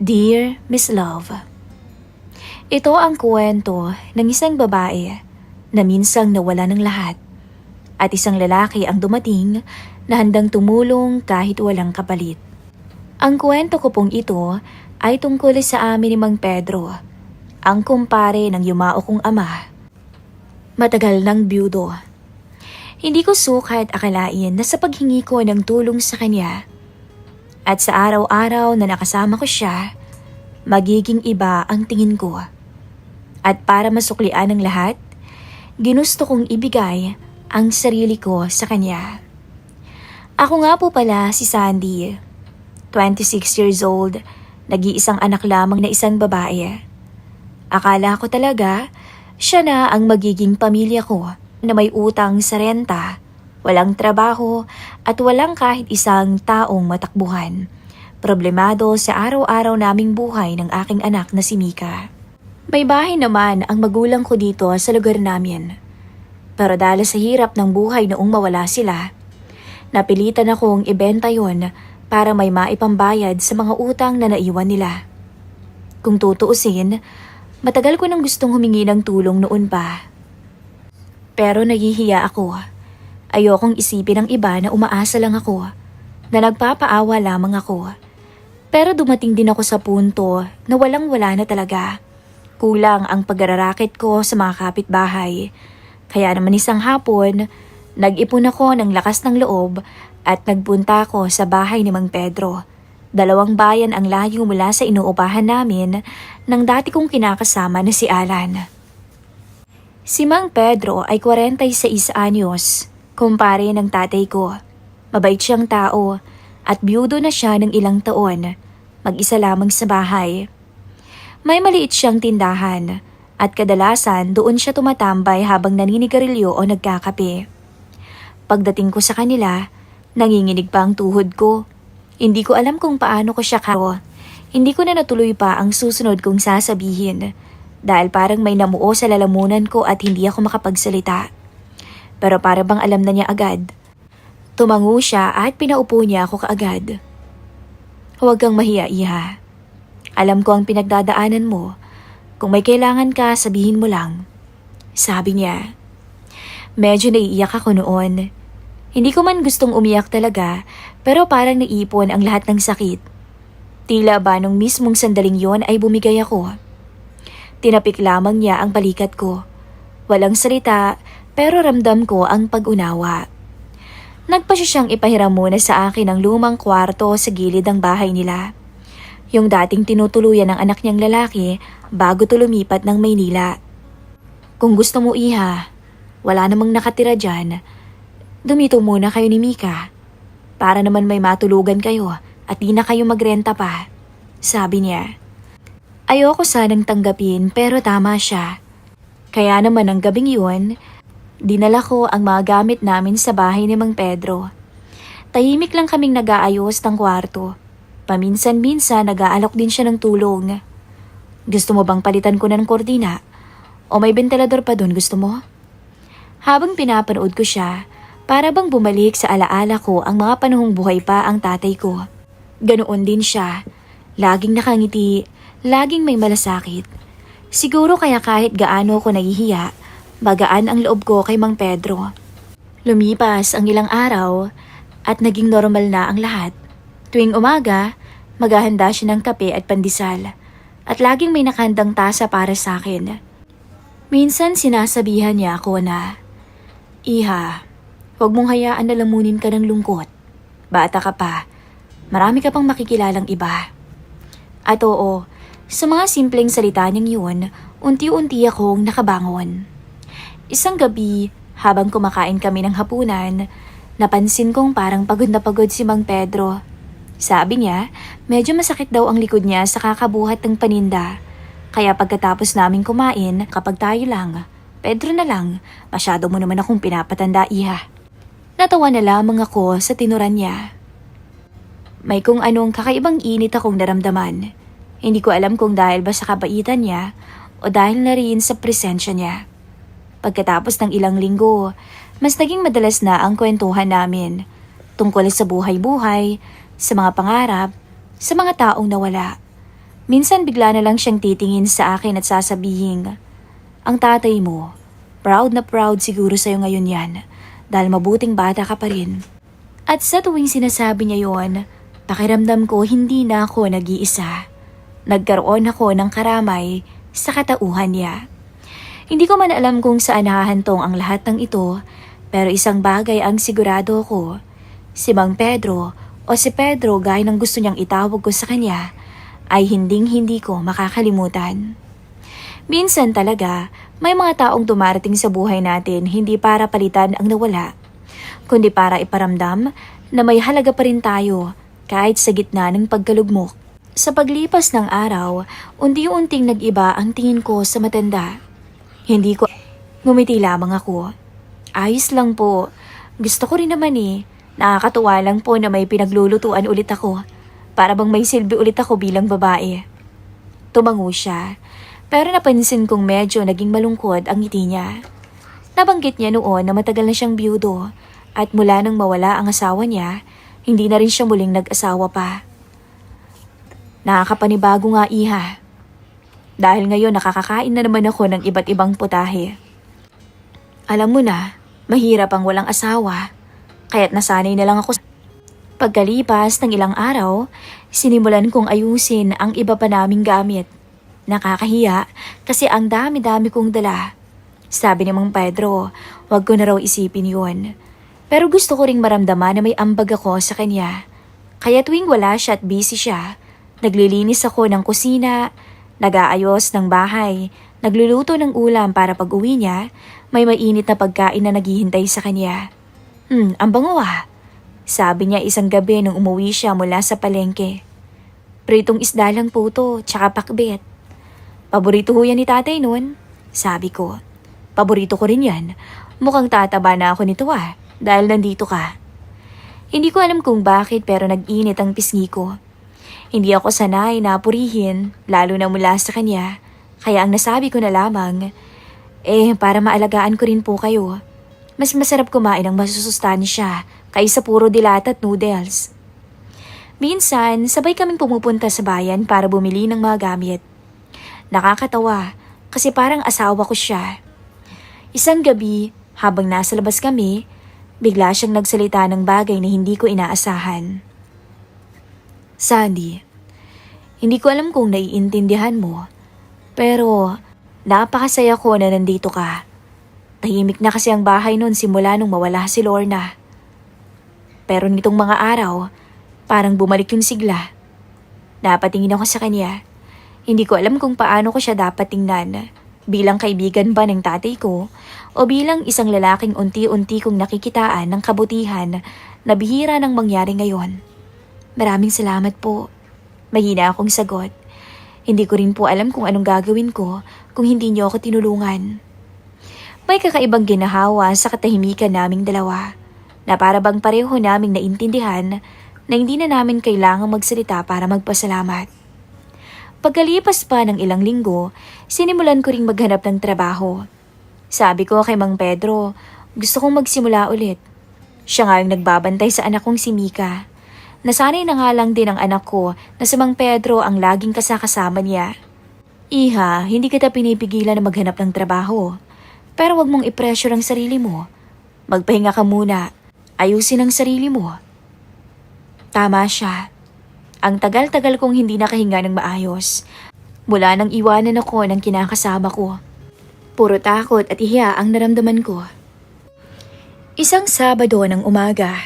Dear Miss Love, ito ang kwento ng isang babae na minsang nawala ng lahat at isang lalaki ang dumating na handang tumulong kahit walang kapalit. Ang kwento ko pong ito ay tungkol sa amin ni Mang Pedro, ang kumpare ng yumao kong ama. Matagal ng byudo. Hindi ko sukat akalain na sa paghingi ko ng tulong sa kanya at sa araw-araw na nakasama ko siya, magiging iba ang tingin ko. At para masuklian ng lahat, ginusto kong ibigay ang sarili ko sa kanya. Ako nga po pala si Sandy, 26 years old, nag-iisang anak lamang na isang babae. Akala ko talaga, siya na ang magiging pamilya ko na may utang sa renta, walang trabaho at walang kahit isang taong matakbuhan. Problemado sa araw-araw naming buhay ng aking anak na si Mika. May bahay naman ang magulang ko dito sa lugar namin. Pero dahil sa hirap ng buhay noong mawala sila, napilitan akong ibenta yon para may maipambayad sa mga utang na naiwan nila. Kung tutuusin, matagal ko nang gustong humingi ng tulong noon pa. Pero nahihiya ako. Ayokong isipin ng iba na umaasa lang ako, na nagpapaawa lamang ako. Pero dumating din ako sa punto na walang-wala na talaga. Kulang ang pag-ararakit ko sa mga kapitbahay. Kaya naman isang hapon, nag-ipon ako ng lakas ng loob at nagpunta ako sa bahay ni Mang Pedro. 2 bayan ang layo mula sa inuupahan namin ng dati kong kinakasama na si Alan. Si Mang Pedro ay 46 anyos. Kumpare ng tatay ko. Mabait siyang tao at byudo na siya ng ilang taon. Mag-isa lamang sa bahay. May maliit siyang tindahan at kadalasan doon siya tumatambay habang naninigarilyo o nagkakape. Pagdating ko sa kanila, nanginginig pa ang tuhod ko. Hindi ko alam kung paano ko siya karo. Hindi ko na natuloy pa ang susunod kong sasabihin dahil parang may namuo sa lalamunan ko at hindi ako makapagsalita. Pero para bang alam na niya agad. Tumango siya at pinaupo niya ako kaagad. Huwag kang mahiya, iha. Alam ko ang pinagdadaanan mo. Kung may kailangan ka, sabihin mo lang. Sabi niya. Medyo naiiyak ako noon. Hindi ko man gustong umiyak talaga, pero parang naipon ang lahat ng sakit. Tila ba nung mismong sandaling yon ay bumigay ako. Tinapik lamang niya ang balikat ko. Walang salita, pero ramdam ko ang pag-unawa. Nagpasya siyang ipahiram muna sa akin ang lumang kwarto sa gilid ng bahay nila. Yung dating tinutuluyan ng anak niyang lalaki bago lumipat ng Maynila. Kung gusto mo, iha, wala namang nakatira dyan. Dumito muna kayo ni Mika. Para naman may matulugan kayo at di na kayo magrenta pa. Sabi niya. Ayoko sanang tanggapin pero tama siya. Kaya naman ang gabing yun, dinala ko ang mga gamit namin sa bahay ni Mang Pedro. Tahimik lang kaming nag-aayos ng kwarto. Paminsan-minsan nag-aalok din siya ng tulong. Gusto mo bang palitan ko ng kordina? O may ventilador pa doon, gusto mo? Habang pinapanood ko siya, para bang bumalik sa alaala ko ang mga panahong buhay pa ang tatay ko. Ganoon din siya. Laging nakangiti, laging may malasakit. Siguro kaya kahit gaano ko nahihiya, magaan ang loob ko kay Mang Pedro. Lumipas ang ilang araw at naging normal na ang lahat. Tuwing umaga, maghahanda siya ng kape at pandesal at laging may nakahandang tasa para sa akin. Minsan sinasabihan niya ako na, Iha, huwag mong hayaan na lamunin ka ng lungkot. Bata ka pa, marami ka pang makikilalang iba. At oo, sa mga simpleng salita niyang yun, unti-unti akong nakabangon. Isang gabi, habang kumakain kami ng hapunan, napansin kong parang pagod na pagod si Mang Pedro. Sabi niya, medyo masakit daw ang likod niya sa kakabuhat ng paninda. Kaya pagkatapos naming kumain, kapag tayo lang, Pedro na lang, masyado mo naman akong pinapatanda, iha. Natawa na lamang ako sa tinuran niya. May kung anong kakaibang init akong naramdaman. Hindi ko alam kung dahil ba sa kabaitan niya o dahil na rin sa presensya niya. Pagkatapos ng ilang linggo, mas naging madalas na ang kwentuhan namin tungkol sa buhay-buhay, sa mga pangarap, sa mga taong nawala. Minsan bigla na lang siyang titingin sa akin at sasabihin, ang tatay mo, proud na proud siguro sa'yo ngayon yan dahil mabuting bata ka pa rin. At sa tuwing sinasabi niya yon, pakiramdam ko hindi na ako nag-iisa. Nagkaroon ako ng karamay sa katauhan niya. Hindi ko man alam kung saan hahantong ang lahat ng ito, pero isang bagay ang sigurado ko. Si Mang Pedro o si Pedro gaya ng gusto niyang itawag ko sa kanya, ay hinding-hindi ko makakalimutan. Minsan talaga, may mga taong dumarating sa buhay natin hindi para palitan ang nawala, kundi para iparamdam na may halaga pa rin tayo kahit sa gitna ng pagkalugmok. Sa paglipas ng araw, unti-unting nag-iba ang tingin ko sa matanda. Hindi ko ngumiti lamang ako. Ayos lang po. Gusto ko rin naman eh. Nakakatuwa lang po na may pinaglulutuan ulit ako. Para bang may silbi ulit ako bilang babae. Tumango siya, pero napansin kong medyo naging malungkot ang ngiti niya. Nabanggit niya noon na matagal na siyang biyudo at mula nang mawala ang asawa niya, hindi na rin siya muling nag-asawa pa. Nakakapanibago nga iha. Dahil ngayon nakakakain na naman ako ng iba't ibang putahe. Alam mo na, mahirap ang walang asawa, kaya't nasanay na lang ako. Pagkalipas ng ilang araw, sinimulan kong ayusin ang iba pa naming gamit. Nakakahiya kasi ang dami-dami kong dala. Sabi ni Mang Pedro, wag ko na raw isipin yun. Pero gusto ko ring maramdaman na may ambag ako sa kanya. Kaya tuwing wala siya at busy siya, naglilinis ako ng kusina, nag-aayos ng bahay, nagluluto ng ulam para pag uwi niya, may mainit na pagkain na naghihintay sa kanya. Ang bango ah. Sabi niya isang gabi nung umuwi siya mula sa palengke. Pritong isda lang po to, tsaka pakbet. Paborito ho yan ni tatay nun. Sabi ko, paborito ko rin yan. Mukhang tataba na ako nito ah, dahil nandito ka. Hindi ko alam kung bakit pero nag-init ang pisngi ko. Hindi ako sanay na purihin, lalo na mula sa kanya. Kaya ang nasabi ko na lamang, para maalagaan ko rin po kayo. Mas masarap kumain ng masusustansya kaysa puro dilata at noodles. Minsan, sabay kaming pumupunta sa bayan para bumili ng mga gamit. Nakakatawa kasi parang asawa ko siya. Isang gabi, habang nasa labas kami, bigla siyang nagsalita ng bagay na hindi ko inaasahan. Sandy, hindi ko alam kung naiintindihan mo, pero napakasaya ko na nandito ka. Tahimik na kasi ang bahay nun simula nung mawala si Lorna. Pero nitong mga araw, parang bumalik yung sigla. Napatingin ako sa kanya. Hindi ko alam kung paano ko siya dapat tingnan. Bilang kaibigan ba ng tatay ko o bilang isang lalaking unti-unti kong nakikitaan ng kabutihan na bihira nang mangyari ngayon. Maraming salamat po. Mahina akong sagot. Hindi ko rin po alam kung anong gagawin ko kung hindi niyo ako tinulungan. May kakaibang ginahawa sa katahimikan naming dalawa na para bang pareho naming naintindihan na hindi na namin kailangang magsalita para magpasalamat. Pagkalipas pa ng ilang linggo, sinimulan ko ring maghanap ng trabaho. Sabi ko kay Mang Pedro, gusto kong magsimula ulit. Siya nga yung nagbabantay sa anak kong si Mika. Nasanay na nga lang din ang anak ko na si Mang Pedro ang laging kasakasama niya. Iha, hindi kita pinipigilan na maghanap ng trabaho. Pero wag mong i-pressure ang sarili mo. Magpahinga ka muna. Ayusin ang sarili mo. Tama siya. Ang tagal-tagal kong hindi nakahinga ng maayos. Mula nang iwanan ako ng kinakasama ko. Puro takot at ihiya ang naramdaman ko. Isang Sabado ng umaga,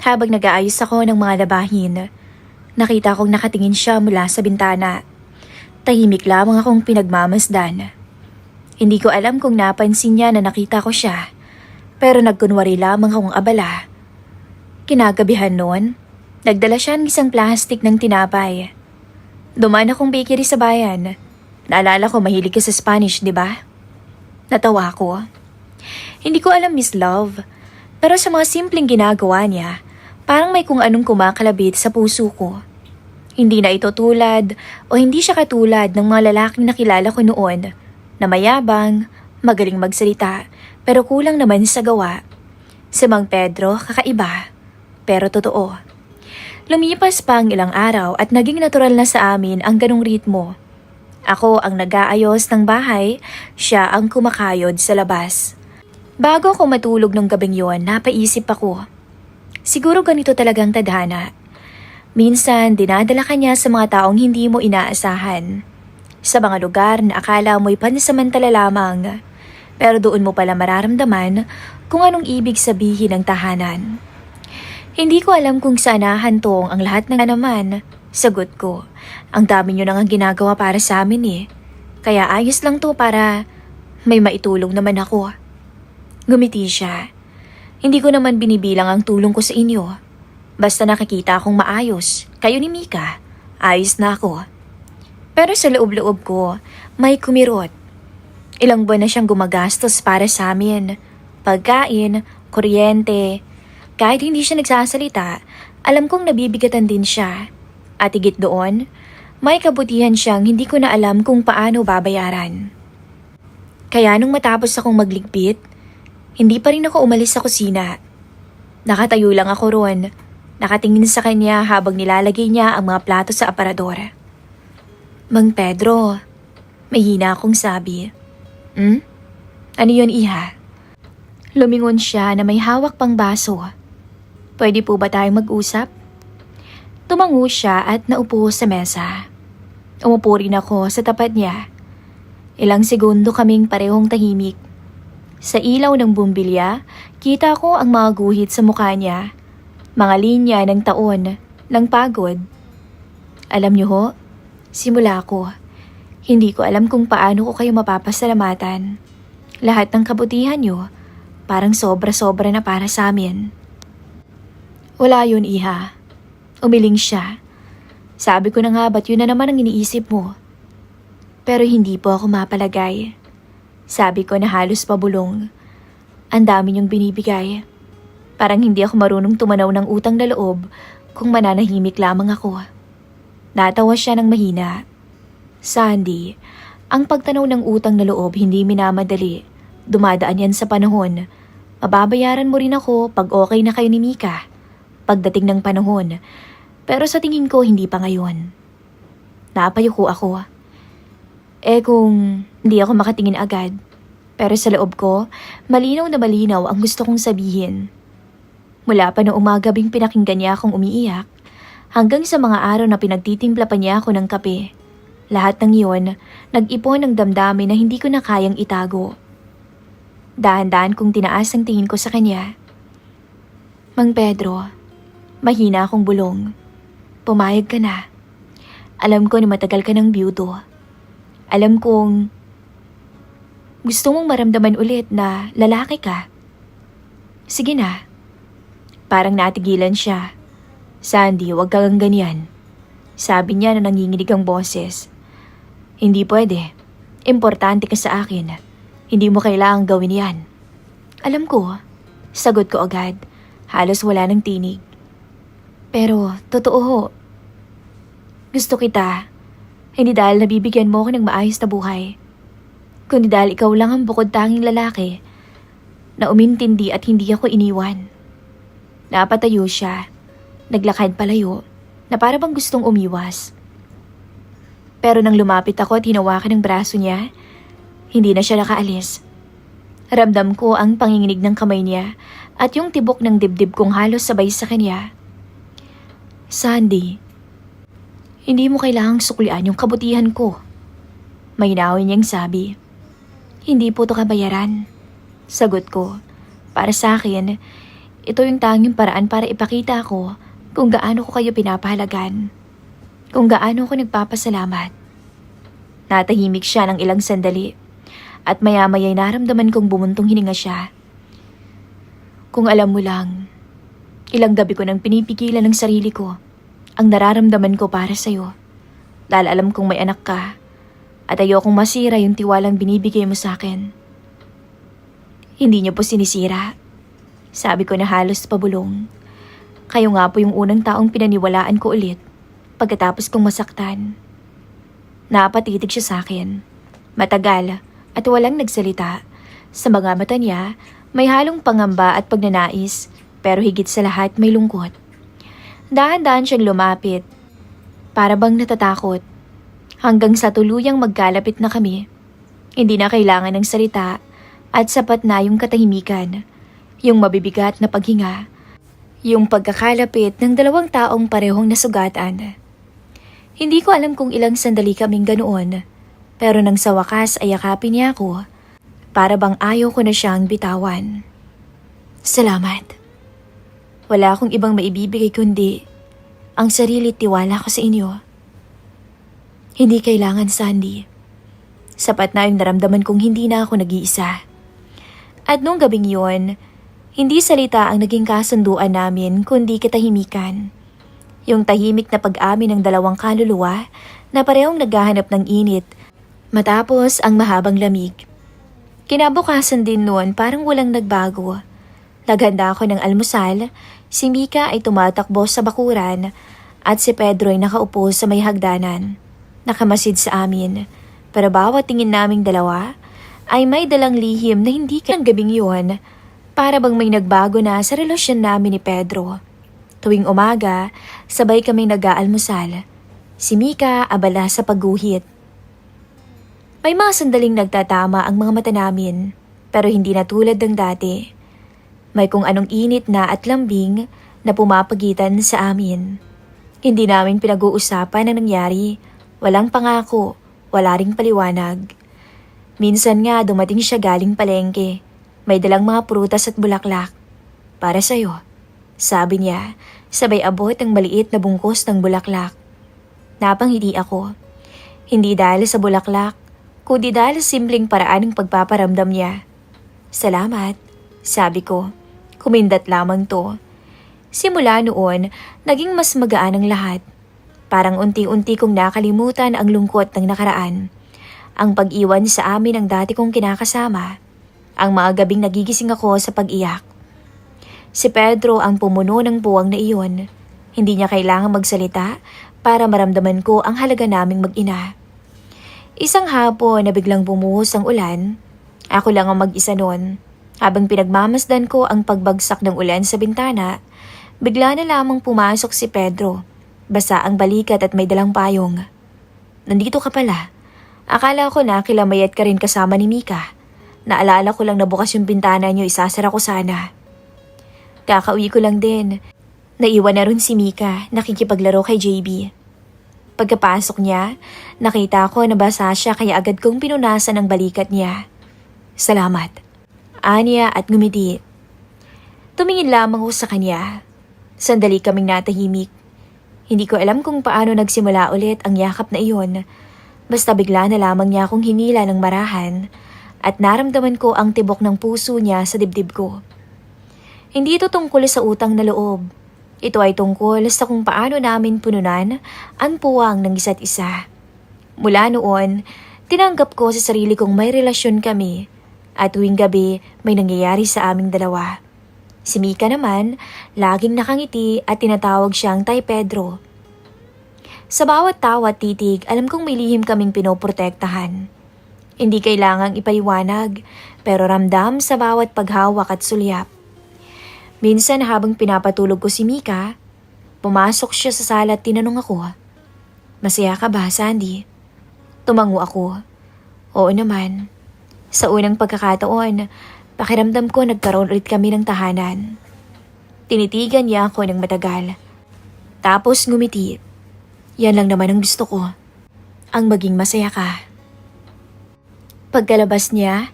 habang nag-aayos ako ng mga labahin, nakita kong nakatingin siya mula sa bintana. Tahimik lamang akong pinagmamasdan. Hindi ko alam kung napansin niya na nakita ko siya, pero nagkunwari lamang akong abala. Kinagabihan noon, nagdala siya ng isang plastik ng tinapay. Dumaan akong bakery sa bayan. Naalala ko mahilig ka sa Spanish, di ba? Natawa ko. Hindi ko alam, Miss Love, pero sa mga simpleng ginagawa niya, parang may kung anong kumakalabit sa puso ko. Hindi na ito tulad o hindi siya katulad ng mga lalaking nakilala ko noon na mayabang, magaling magsalita, pero kulang naman sa gawa. Si Mang Pedro, kakaiba, pero totoo. Lumipas pa ang ilang araw at naging natural na sa amin ang ganong ritmo. Ako ang nag-aayos ng bahay, siya ang kumakayod sa labas. Bago ako matulog nung gabing yon, napaisip ako. Siguro ganito talagang tadhana. Minsan, dinadala ka niya sa mga taong hindi mo inaasahan. Sa mga lugar na akala mo'y pansamantala lamang. Pero doon mo pala mararamdaman kung anong ibig sabihin ng tahanan. Hindi ko alam kung saan nahantong ang lahat ng naman. Sagot ko, ang dami nyo nang ang ginagawa para sa amin eh. Kaya ayos lang to para may maitulong naman ako. Ngumiti siya. Hindi ko naman binibilang ang tulong ko sa inyo. Basta nakikita akong maayos, kayo ni Mika, ayos na ako. Pero sa loob-loob ko, may kumirot. Ilang buwan na siyang gumagastos para sa amin. Pagkain, kuryente. Kahit hindi siya nagsasalita, alam kong nabibigatan din siya. At higit doon, may kabutihan siyang hindi ko na alam kung paano babayaran. Kaya nung matapos akong magligpit, hindi pa rin ako umalis sa kusina. Nakatayo lang ako roon, nakatingin sa kanya habang nilalagay niya ang mga plato sa aparador. Mang Pedro, may hina akong sabi. Ano yun, iha? Lumingon siya na may hawak pang baso. Pwede po ba tayong mag-usap? Tumango siya at naupo sa mesa. Umupo rin ako sa tapat niya. Ilang segundo kaming parehong tahimik. Sa ilaw ng bumbilya, kita ko ang mga guhit sa mukha niya. Mga linya ng taon, ng pagod. Alam niyo ho, simula ko, hindi ko alam kung paano ko kayo mapapasalamatan. Lahat ng kabutihan niyo, parang sobra-sobra na para sa amin. Wala yun, iha. Umiling siya. Sabi ko na nga ba't yun na naman ang iniisip mo? Pero hindi po ako mapalagay. Sabi ko na halos pabulong. Ang dami niyong binibigay. Parang hindi ako marunong tumanaw ng utang na loob kung mananahimik lamang ako. Natawa siya ng mahina. Sandy, ang pagtanaw ng utang na loob hindi minamadali. Dumadaan yan sa panahon. Mababayaran mo rin ako pag okay na kayo ni Mika. Pagdating ng panahon. Pero sa tingin ko hindi pa ngayon. Napayuko ako. Kung hindi ako makatingin agad. Pero sa loob ko, malinaw na malinaw ang gusto kong sabihin. Mula pa na umagabing pinakinggan niya akong umiiyak, hanggang sa mga araw na pinagtitimpla pa niya ako ng kape. Lahat ng iyon, nag-ipon ng damdamin na hindi ko na kayang itago. Dahan-dahan kong tinaas ang tingin ko sa kanya. Mang Pedro, mahina akong bulong. Pumayag ka na. Alam ko na matagal ka ng biyudo. Alam kong gusto mong maramdaman ulit na lalaki ka. Sige na. Parang natigilan siya. Sandy, huwag kang ganyan. Sabi niya na nanginginig ang boses. Hindi pwede. Importante ka sa akin. Hindi mo kailangang gawin yan. Alam ko. Sagot ko agad. Halos wala ng tinig. Pero, totoo ho. Gusto kita. Hindi dahil nabibigyan mo ako ng maayos na buhay. Kundi dahil ikaw lang ang bukod tanging lalaki na umintindi at hindi ako iniwan. Napatayo siya. Naglakad palayo na para bang gustong umiwas. Pero nang lumapit ako at hinawakan ng braso niya, hindi na siya nakaalis. Ramdam ko ang panginginig ng kamay niya at yung tibok ng dibdib kong halos sabay sa kanya. Sandy, hindi mo kailangang suklian yung kabutihan ko. May nawin niyang sabi. Hindi po to kabayaran. Sagot ko, para sa akin, ito yung tanging paraan para ipakita ko kung gaano ko kayo pinapahalagan. Kung gaano ko nagpapasalamat. Natahimik siya ng ilang sandali at maya-maya'y naramdaman kong bumuntong hininga siya. Kung alam mo lang, ilang gabi ko nang pinipigilan ng sarili ko ang nararamdaman ko para sa'yo. Dahil alam kong may anak ka at ayokong masira yung tiwalang binibigay mo sa akin. Hindi niyo po sinisira. Sabi ko na halos pabulong. Kayo nga po yung unang taong pinaniwalaan ko ulit pagkatapos kong masaktan. Napatitig siya sa akin. Matagal at walang nagsalita. Sa mga mata niya, may halong pangamba at pagnanais pero higit sa lahat may lungkot. Dahan-dahan siyang lumapit, para bang natatakot. Hanggang sa tuluyang magkalapit na kami. Hindi na kailangan ng salita at sapat na yung katahimikan, yung mabibigat na paghinga, yung pagkakalapit ng dalawang taong parehong nasugatan. Hindi ko alam kung ilang sandali kaming ganoon, pero nang sa wakas ay yakapin niya ako, para bang ayaw ko na siyang bitawan. Salamat. Wala akong ibang maibibigay kundi ang sarili at tiwala ko sa inyo. Hindi kailangan, Sandy. Sapat na yung naramdaman kong hindi na ako nag-iisa. At nung gabing yun, hindi salita ang naging kasunduan namin kundi katahimikan. Yung tahimik na pag-amin ng dalawang kaluluwa na parehong naghahanap ng init matapos ang mahabang lamig. Kinabukasan din noon parang walang nagbago. Naghanda ako ng almusal, si Mika ay tumatakbo sa bakuran at si Pedro ay nakaupo sa may hagdanan. Nakamasid sa amin, pero bawat tingin naming dalawa ay may dalang lihim na hindi kang gabing yun, para bang may nagbago na sa relasyon namin ni Pedro. Tuwing umaga, sabay kami nag-aalmusal. Si Mika abala sa pagguhit. May mga sandaling nagtatama ang mga mata namin, pero hindi na tulad ng dati. May kung anong init na at lambing na pumapagitan sa amin. Hindi namin pinag-uusapan ang nangyari. Walang pangako, wala ring paliwanag. Minsan nga dumating siya galing palengke. May dalang mga prutas at bulaklak. Para sa'yo, sabi niya, sabay abot ang maliit na bungkos ng bulaklak. Napangiti ako. Hindi dahil sa bulaklak, kundi dahil sa simpleng paraan ng pagpaparamdam niya. Salamat, sabi ko. Kumindat lamang to. Simula noon, naging mas magaan ang lahat. Parang unti-unti kong nakalimutan ang lungkot ng nakaraan. Ang pag-iwan sa amin ng dati kong kinakasama. Ang mga gabing nagigising ako sa pag-iyak. Si Pedro ang pumuno ng buwang na iyon. Hindi niya kailangang magsalita para maramdaman ko ang halaga naming mag-ina. Isang hapon na biglang bumuhos ang ulan. Ako lang ang mag-isa noon. Habang pinagmamasdan ko ang pagbagsak ng ulan sa bintana, bigla na lamang pumasok si Pedro. Basa ang balikat at may dalang payong. Nandito ka pala. Akala ko na kilamayat ka rin kasama ni Mika. Naalala ko lang na bukas yung bintana niyo, isasara ko sana. Kakauwi ko lang din. Naiwan na rin si Mika, nakikipaglaro kay JB. Pagkapasok niya, nakita ko na basa siya kaya agad kong pinunasan ang balikat niya. Salamat. Anya at ngumiti. Tumingin lamang ko sa kanya. Sandali kaming natahimik. Hindi ko alam kung paano nagsimula ulit ang yakap na iyon. Basta bigla na lamang niya akong hinila ng marahan at naramdaman ko ang tibok ng puso niya sa dibdib ko. Hindi ito tungkol sa utang na loob. Ito ay tungkol sa kung paano namin pununan ang puwang ng isa't isa. Mula noon, tinanggap ko sa sarili kong may relasyon kami at tuwing gabi may nangyayari sa aming dalawa. Si Mika naman, laging nakangiti at tinatawag siyang Tay Pedro. Sa bawat tawa at titig, alam kong may lihim kaming pinoprotektahan. Hindi kailangang ipaliwanag, pero ramdam sa bawat paghawak at sulyap. Minsan habang pinapatulog ko si Mika, pumasok siya sa sala at tinanong ako, "Masaya ka ba, Sandy?" Tumango ako. Oo naman. Sa unang pagkakataon, pakiramdam ko nagkaroon ulit kami ng tahanan. Tinitigan niya ako ng matagal. Tapos ngumiti. Yan lang naman ang gusto ko. Ang maging masaya ka. Pagkalabas niya,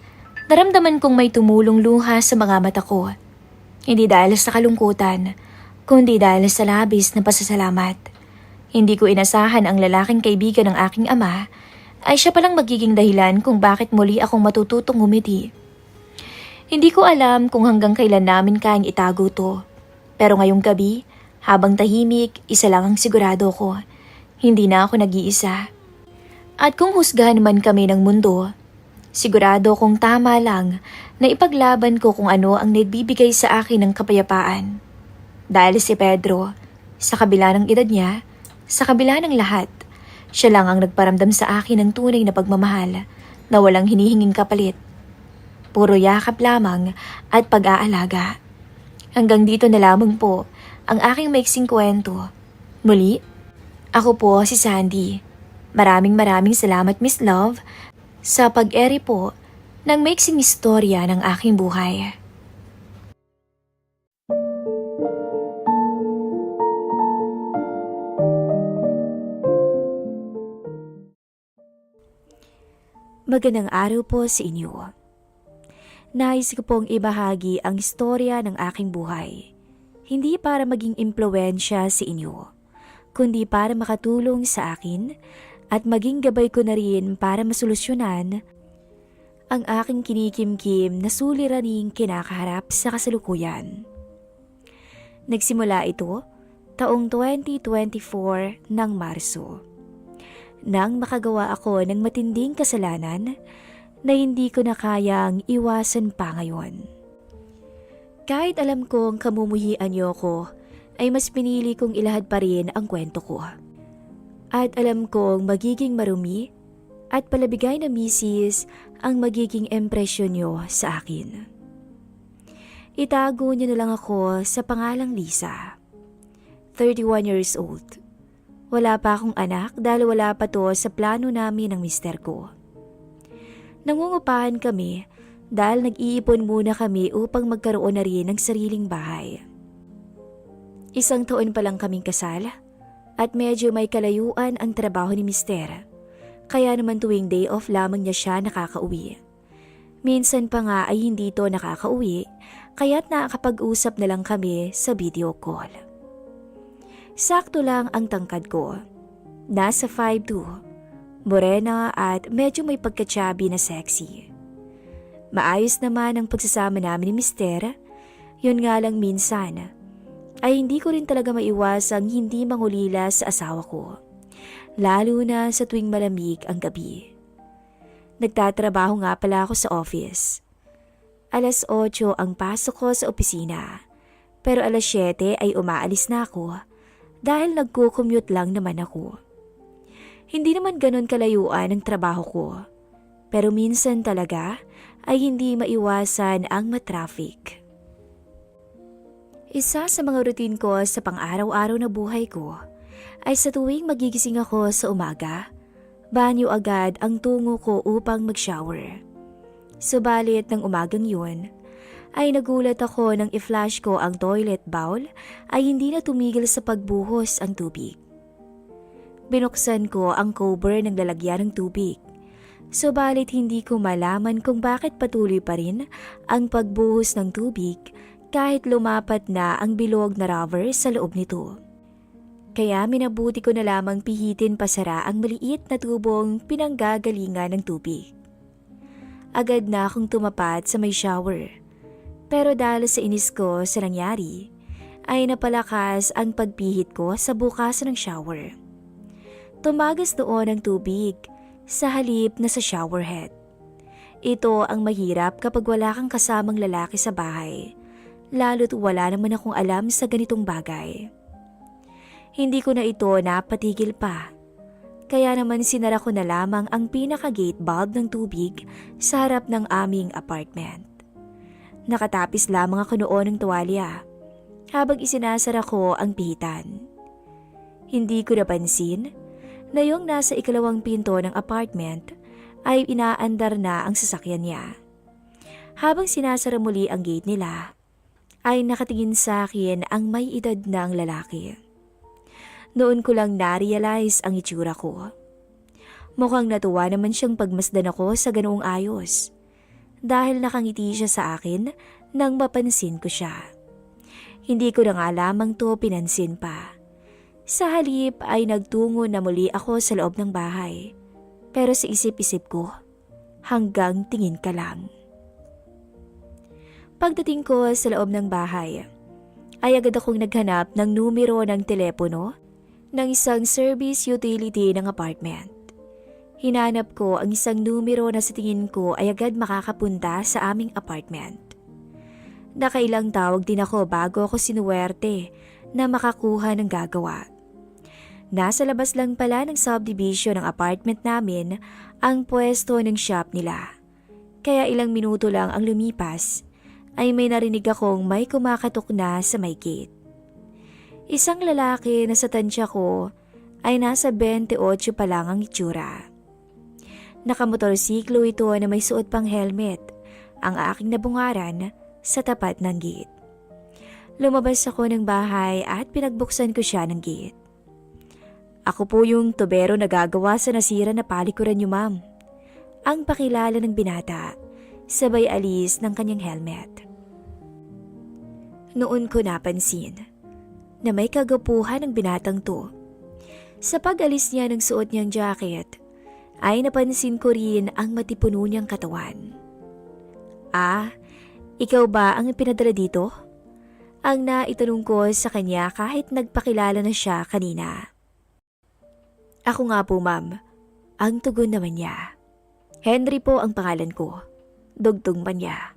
naramdaman kong may tumulong luha sa mga mata ko. Hindi dahil sa kalungkutan, kundi dahil sa labis na pasasalamat. Hindi ko inasahan ang lalaking kaibigan ng aking ama ay siya palang magiging dahilan kung bakit muli akong matututong ngumiti. Hindi ko alam kung hanggang kailan namin kayang itago to. Pero ngayong gabi, habang tahimik, isa lang ang sigurado ko. Hindi na ako nag-iisa. At kung husgahan man kami ng mundo, sigurado kong tama lang na ipaglaban ko kung ano ang nagbibigay sa akin ng kapayapaan. Dahil si Pedro, sa kabila ng edad niya, sa kabila ng lahat, siya lang ang nagparamdam sa akin ng tunay na pagmamahal na walang hinihinging kapalit. Puro yakap lamang at pag-aalaga. Hanggang dito na lamang po ang aking maiksing kwento. Muli, ako po si Sandy. Maraming salamat Miss Love sa pag-eri po ng maiksing istorya ng aking buhay. Magandang araw po sa inyo. Nais ko pong ibahagi ang istorya ng aking buhay. Hindi para maging impluwensya sa inyo, kundi para makatulong sa akin at maging gabay ko na rin para masolusyonan ang aking kinikimkim na suliraning kinakaharap sa kasalukuyan. Nagsimula ito taong 2024 ng Marso. Nang makagawa ako ng matinding kasalanan na hindi ko na kayang iwasan pa ngayon. Kahit alam kong kamumuhian niyo ko, ay mas pinili kong ilahad pa rin ang kwento ko. At alam kong magiging marumi at palabigay na misis ang magiging impresyon niyo sa akin. Itago niyo na lang ako sa pangalang Lisa. 31 years old. Wala pa akong anak dahil wala pa to sa plano namin ng mister ko. Nangungupahan kami dahil nag-iipon muna kami upang magkaroon na rin ng sariling bahay. 1 taon pa lang kaming kasal at medyo may kalayuan ang trabaho ni mister. Kaya naman tuwing day off lamang niya siya nakakauwi. Minsan pa nga ay hindi to nakakauwi kaya't nakakapag-usap na lang kami sa video call. Sakto lang ang tangkad ko. Nasa 5'2", morena at medyo may pagkatsabi na sexy. Maayos naman ang pagsasama namin ni mister, yun nga lang minsan ay hindi ko rin talaga maiwasang hindi mangulila sa asawa ko, lalo na sa tuwing malamig ang gabi. Nagtatrabaho nga pala ako sa office. 8:00 ang pasok ko sa opisina, pero 7:00 ay umaalis na ako dahil nagko-commute lang naman ako. Hindi naman ganon kalayuan ang trabaho ko, pero minsan talaga ay hindi maiwasan ang matraffic. Isa sa mga routine ko sa pang-araw-araw na buhay ko ay sa tuwing magigising ako sa umaga, banyo agad ang tungo ko upang mag-shower. Subalit ng umagang yun, ay nagulat ako nang i-flush ko ang toilet bowl ay hindi na tumigil sa pagbuhos ang tubig. Binuksan ko ang cover ng lalagyan ng tubig. Subalit hindi ko malaman kung bakit patuloy pa rin ang pagbuhos ng tubig kahit lumapat na ang bilog na rubber sa loob nito. Kaya minabuti ko na lamang pihitin pasara ang maliit na tubong pinanggagalingan ng tubig. Agad na akong tumapat sa may shower. Pero dahil sa inis ko sa nangyari, ay napalakas ang pagpihit ko sa bukas ng shower. Tumagas doon ang tubig sa halip na sa shower head. Ito ang mahirap kapag wala kang kasamang lalaki sa bahay, lalo't wala naman akong alam sa ganitong bagay. Hindi ko na ito napatigil pa, kaya naman sinara ko na lamang ang pinaka-gate valve ng tubig sa harap ng aming apartment. Nakatapis lamang ako noon ng tuwalya habang isinasara ko ang pihitan. Hindi ko napansin na yung nasa ikalawang pinto ng apartment ay inaandar na ang sasakyan niya. Habang sinasara muli ang gate nila, ay nakatingin sa akin ang may edad ng lalaki. Noon ko lang na-realize ang itsura ko. Mukhang natuwa naman siyang pagmasdan ako sa ganoong ayos. Dahil nakangiti siya sa akin nang mapansin ko siya. Hindi ko na nga lamang to pinansin pa. Sa halip ay nagtungo na muli ako sa loob ng bahay. Pero sa isip-isip ko, hanggang tingin ka lang. Pagdating ko sa loob ng bahay, ay agad akong naghanap ng numero ng telepono ng isang service utility ng apartment. Hinanap ko ang isang numero na sa tingin ko ay agad makakapunta sa aming apartment. Nakailang tawag din ako bago ako sinuwerte na makakuha ng gagawa. Nasa labas lang pala ng subdivision ng apartment namin ang pwesto ng shop nila. Kaya ilang minuto lang ang lumipas ay may narinig akong may kumakatok na sa may gate. Isang lalaki na sa tansya ko ay nasa 28 pa lang ang itsura. Nakamotorsiklo ito na may suot pang helmet, ang aking nabungaran sa tapat ng gate. Lumabas ako ng bahay at pinagbuksan ko siya ng gate. Ako po yung tubero na gagawa sa nasira na palikuran niyo, ma'am. Ang pakilala ng binata, sabay alis ng kanyang helmet. Noon ko napansin na may kagapuhan ng binatang to. Sa pag-alis niya ng suot niyang jacket, ay napansin ko rin ang matipuno niyang katawan. Ah, ikaw ba ang pinadala dito? Ang naitanong ko sa kanya kahit nagpakilala na siya kanina. Ako nga po, ma'am. Ang tugon naman niya. Henry po ang pangalan ko. Dugtong pa niya.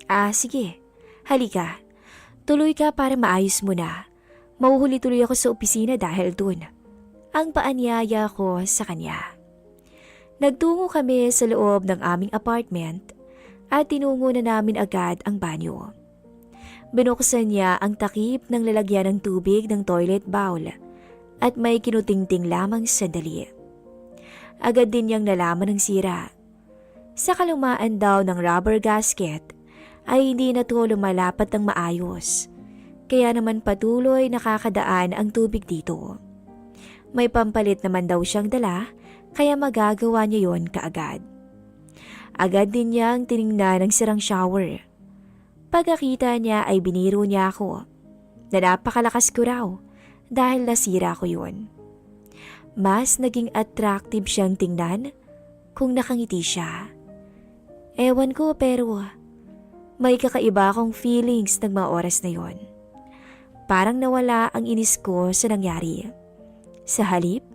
Ah, sige. Halika. Tuloy ka para maayos mo na. Mauhuli tuloy ako sa opisina dahil dun. Ang paanyaya ko sa kanya. Nagtungo kami sa loob ng aming apartment at tinungo na namin agad ang banyo. Binuksan niya ang takip ng lalagyan ng tubig ng toilet bowl at may kinutingting lamang sandali. Agad din niyang nalaman ng sira. Sa kalumaan daw ng rubber gasket ay hindi na ito lumalapat ng maayos. Kaya naman patuloy nakakadaan ang tubig dito. May pampalit naman daw siyang dala kaya magagawa niya yon kaagad. Agad din niyang tiningnan ang sirang shower. Pagkakita niya ay biniro niya ako na napakalakas ko raw dahil nasira ko yon. Mas naging attractive siyang tingnan kung nakangiti siya. Ewan ko pero may kakaiba akong feelings ng mga oras na yon. Parang nawala ang inis ko sa nangyari. Sa halip,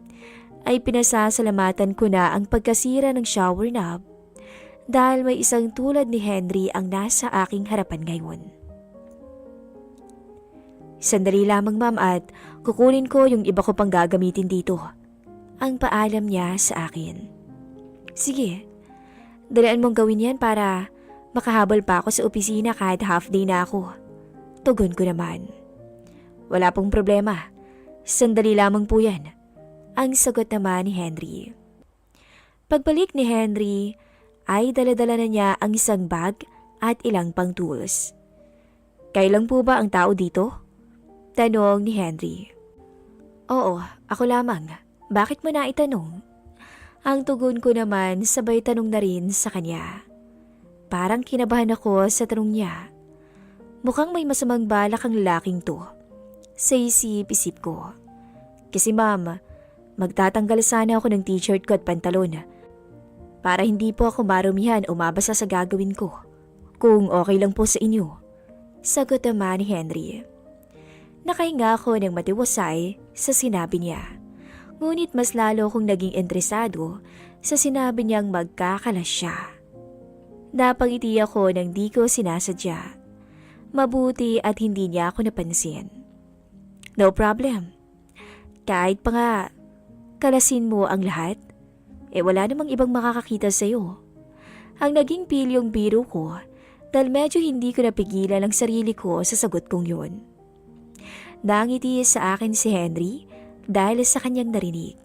ay pinasasalamatan ko na ang pagkasira ng shower knob dahil may isang tulad ni Henry ang nasa aking harapan ngayon. Sandali lamang, ma'am, at kukunin ko yung iba ko pang gagamitin dito. Ang paalam niya sa akin. Sige, dalian mong gawin yan para makahabol pa ako sa opisina kahit half day na ako. Tugon ko naman. Wala pong problema. Sandali lamang po yan. Ang sagot naman ni Henry. Pagbalik ni Henry, ay daladala na niya ang isang bag at ilang pang tools. Kailan po ba ang tao dito? Tanong ni Henry. Oo, ako lamang. Bakit mo na itanong? Ang tugon ko naman sabay tanong na rin sa kanya. Parang kinabahan ako sa tanong niya. Mukhang may masamang balak ang lalaking to. Sa isip-isip ko. Kasi ma'am, magtatanggal sana ako ng t-shirt ko at pantalon para hindi po ako marumihan o mabasa sa gagawin ko. Kung okay lang po sa inyo. Sagot naman ni Henry. Nakahinga ako ng matiwasay sa sinabi niya. Ngunit mas lalo akong naging interesado sa sinabi niyang magkakalas siya. Napangiti ako nang di ko sinasadya. Mabuti at hindi niya ako napansin. No problem. Kahit pa nga kalasin mo ang lahat, wala namang ibang makakakita sa'yo. Ang naging pilyong biro ko dahil medyo hindi ko napigilan ang sarili ko sa sagot kong yun. Nangiti sa akin si Henry dahil sa kanyang narinig.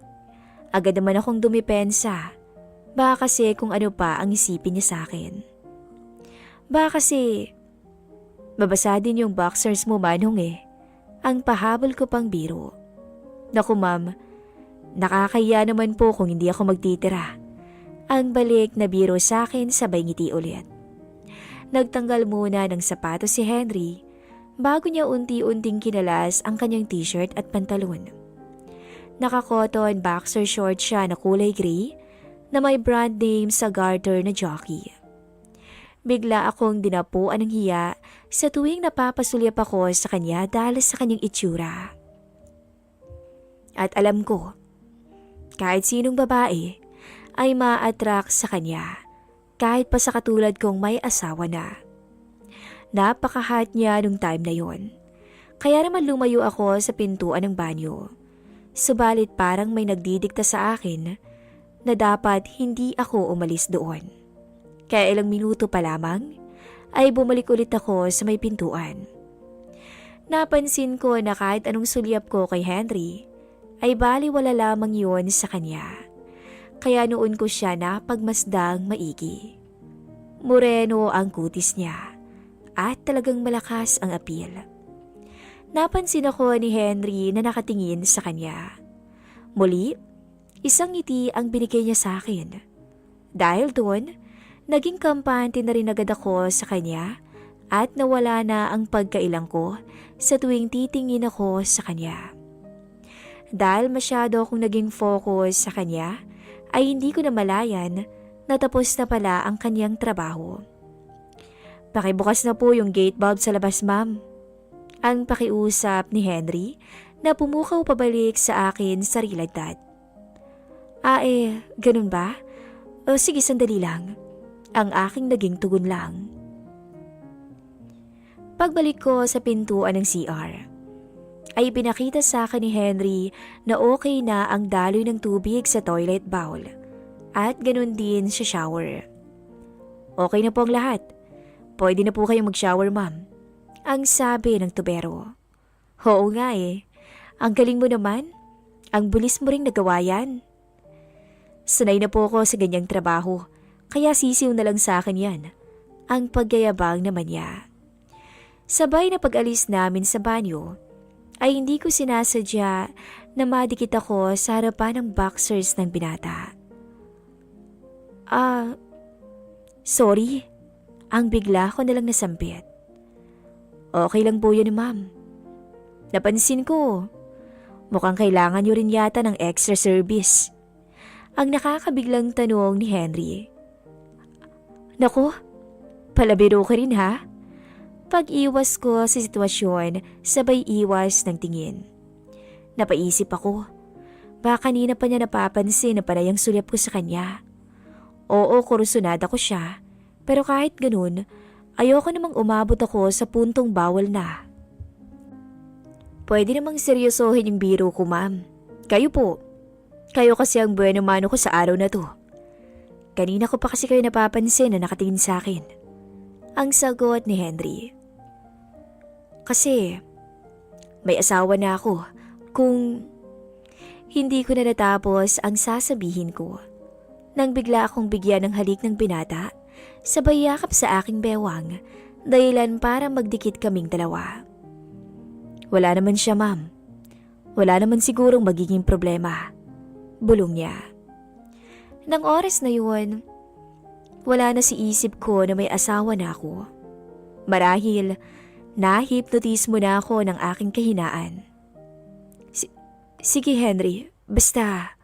Agad naman akong dumipensa. Baka kasi kung ano pa ang isipin niya sa akin. Baka kasi babasa din yung boxers mo, Manong Ang pahabol ko pang biro. Naku ma'am, nakakahiya naman po kung hindi ako magtitira. Ang balik na biro sa akin sabay ngiti ulit. Nagtanggal muna ng sapatos si Henry bago niya unti-unting kinalas ang kanyang t-shirt at pantalon. Naka-cotton boxer short siya na kulay gray na may brand name sa garter na jockey. Bigla akong dinapuan ng hiya sa tuwing napapasulyap ako sa kanya dahil sa kanyang itsura. At alam ko, kahit sinong babae ay ma-attract sa kanya kahit pa sa katulad kong may asawa na. Napaka-hot niya nung time na yon. Kaya naman lumayo ako sa pintuan ng banyo. Subalit parang may nagdidikta sa akin na dapat hindi ako umalis doon. Kaya ilang minuto pa lamang ay bumalik ulit ako sa may pintuan. Napansin ko na kahit anong sulyap ko kay Henry, ay baliwala lamang yun sa kanya. Kaya noon ko siya napagmasdang maigi. Moreno ang kutis niya at talagang malakas ang apil. Napansin ako ni Henry na nakatingin sa kanya. Muli, isang ngiti ang binigay niya sa akin. Dahil doon, naging kampante na rin agad ako sa kanya at nawala na ang pagkailang ko sa tuwing titingin ako sa kanya. Dahil masyado akong naging focus sa kanya, ay hindi ko na malayan na tapos na pala ang kanyang trabaho. "Pakibukas na po yung gate valve sa labas, ma'am." Ang pakiusap ni Henry na pumukaw pabalik sa akin sa realidad. Ganun ba? O sige, sandali lang. Ang aking naging tugon lang. Pagbalik ko sa pintuan ng CR, ay pinakita sa akin ni Henry na okay na ang daloy ng tubig sa toilet bowl at ganun din sa shower. "Okay na po ang lahat. Pwede na po kayong mag-shower, ma'am," ang sabi ng tubero. "Oo nga eh. Ang galing mo naman. Ang bilis mo ring nagawa yan." "Sanay na po ako sa ganyang trabaho, kaya sisiw na lang sa akin yan," ang pagyayabang naman niya. Sabay na pag-alis namin sa banyo, ay hindi ko sinasadya na madikit ako sa harapan ng boxers ng binata. Sorry," ang bigla ko nalang nasampit. "Okay lang po yun, ma'am. Napansin ko, mukhang kailangan nyo rin yata ng extra service," ang nakakabiglang tanong ni Henry. "Naku, palabiro ka rin ha?" Pag-iwas ko sa sitwasyon, sabay iwas ng tingin. Napaisip ako, baka kanina pa niya napapansin na panay ang sulyap ko sa kanya. Oo, kursunada ko siya, pero kahit ganun, ayoko namang umabot ako sa puntong bawal na. "Pwede namang seryosohin yung biro ko, ma'am. Kayo po. Kayo kasi ang buweno mano ko sa araw na to. Kanina ko pa kasi kayo napapansin na nakatingin sa akin," ang sagot ni Henry. "Kasi may asawa na ako." Kung hindi ko na natapos ang sasabihin ko, nang bigla akong bigyan ng halik ng binata, sabay yakap sa aking bewang, dahilan para magdikit kaming dalawa. "Wala naman siya, ma'am. Wala naman sigurong magiging problema," bulong niya. Nang oras na yun, wala na si isip ko na may asawa na ako. Marahil, nahipnotis mo na ako ng aking kahinaan. Sige Henry, basta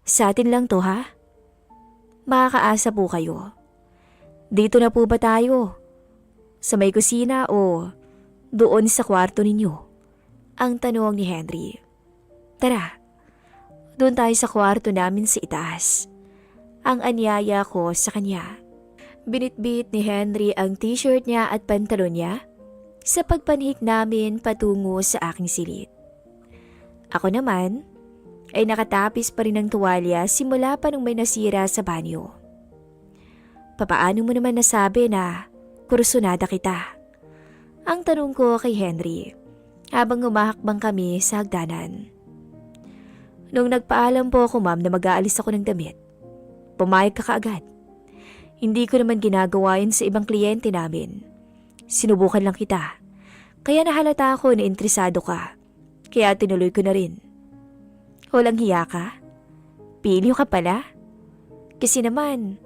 sa atin lang to ha? Makakaasa po kayo. Dito na po ba tayo? Sa may kusina o doon sa kwarto ninyo?" ang tanong ni Henry. "Tara, doon tayo sa kwarto namin sa itaas," ang anyaya ko sa kanya. Binitbit ni Henry ang t-shirt niya at pantalon niya sa pagpanhik namin patungo sa aking silid. Ako naman ay nakatapis pa rin ng tuwalya simula pa nung may nasira sa banyo. "Papaano mo naman nasabi na kursunada kita?" ang tanong ko kay Henry habang umahakbang kami sa hagdanan. "Nung nagpaalam po ako, ma'am, na mag-aalis ako ng damit, pumayag ka kaagad. Hindi ko naman ginagawa yun sa ibang kliyente namin. Sinubukan lang kita. Kaya nahalata ako na interesado ka. Kaya tinuloy ko na rin." "Walang hiya ka? Pilyo ka pala? Kasi naman,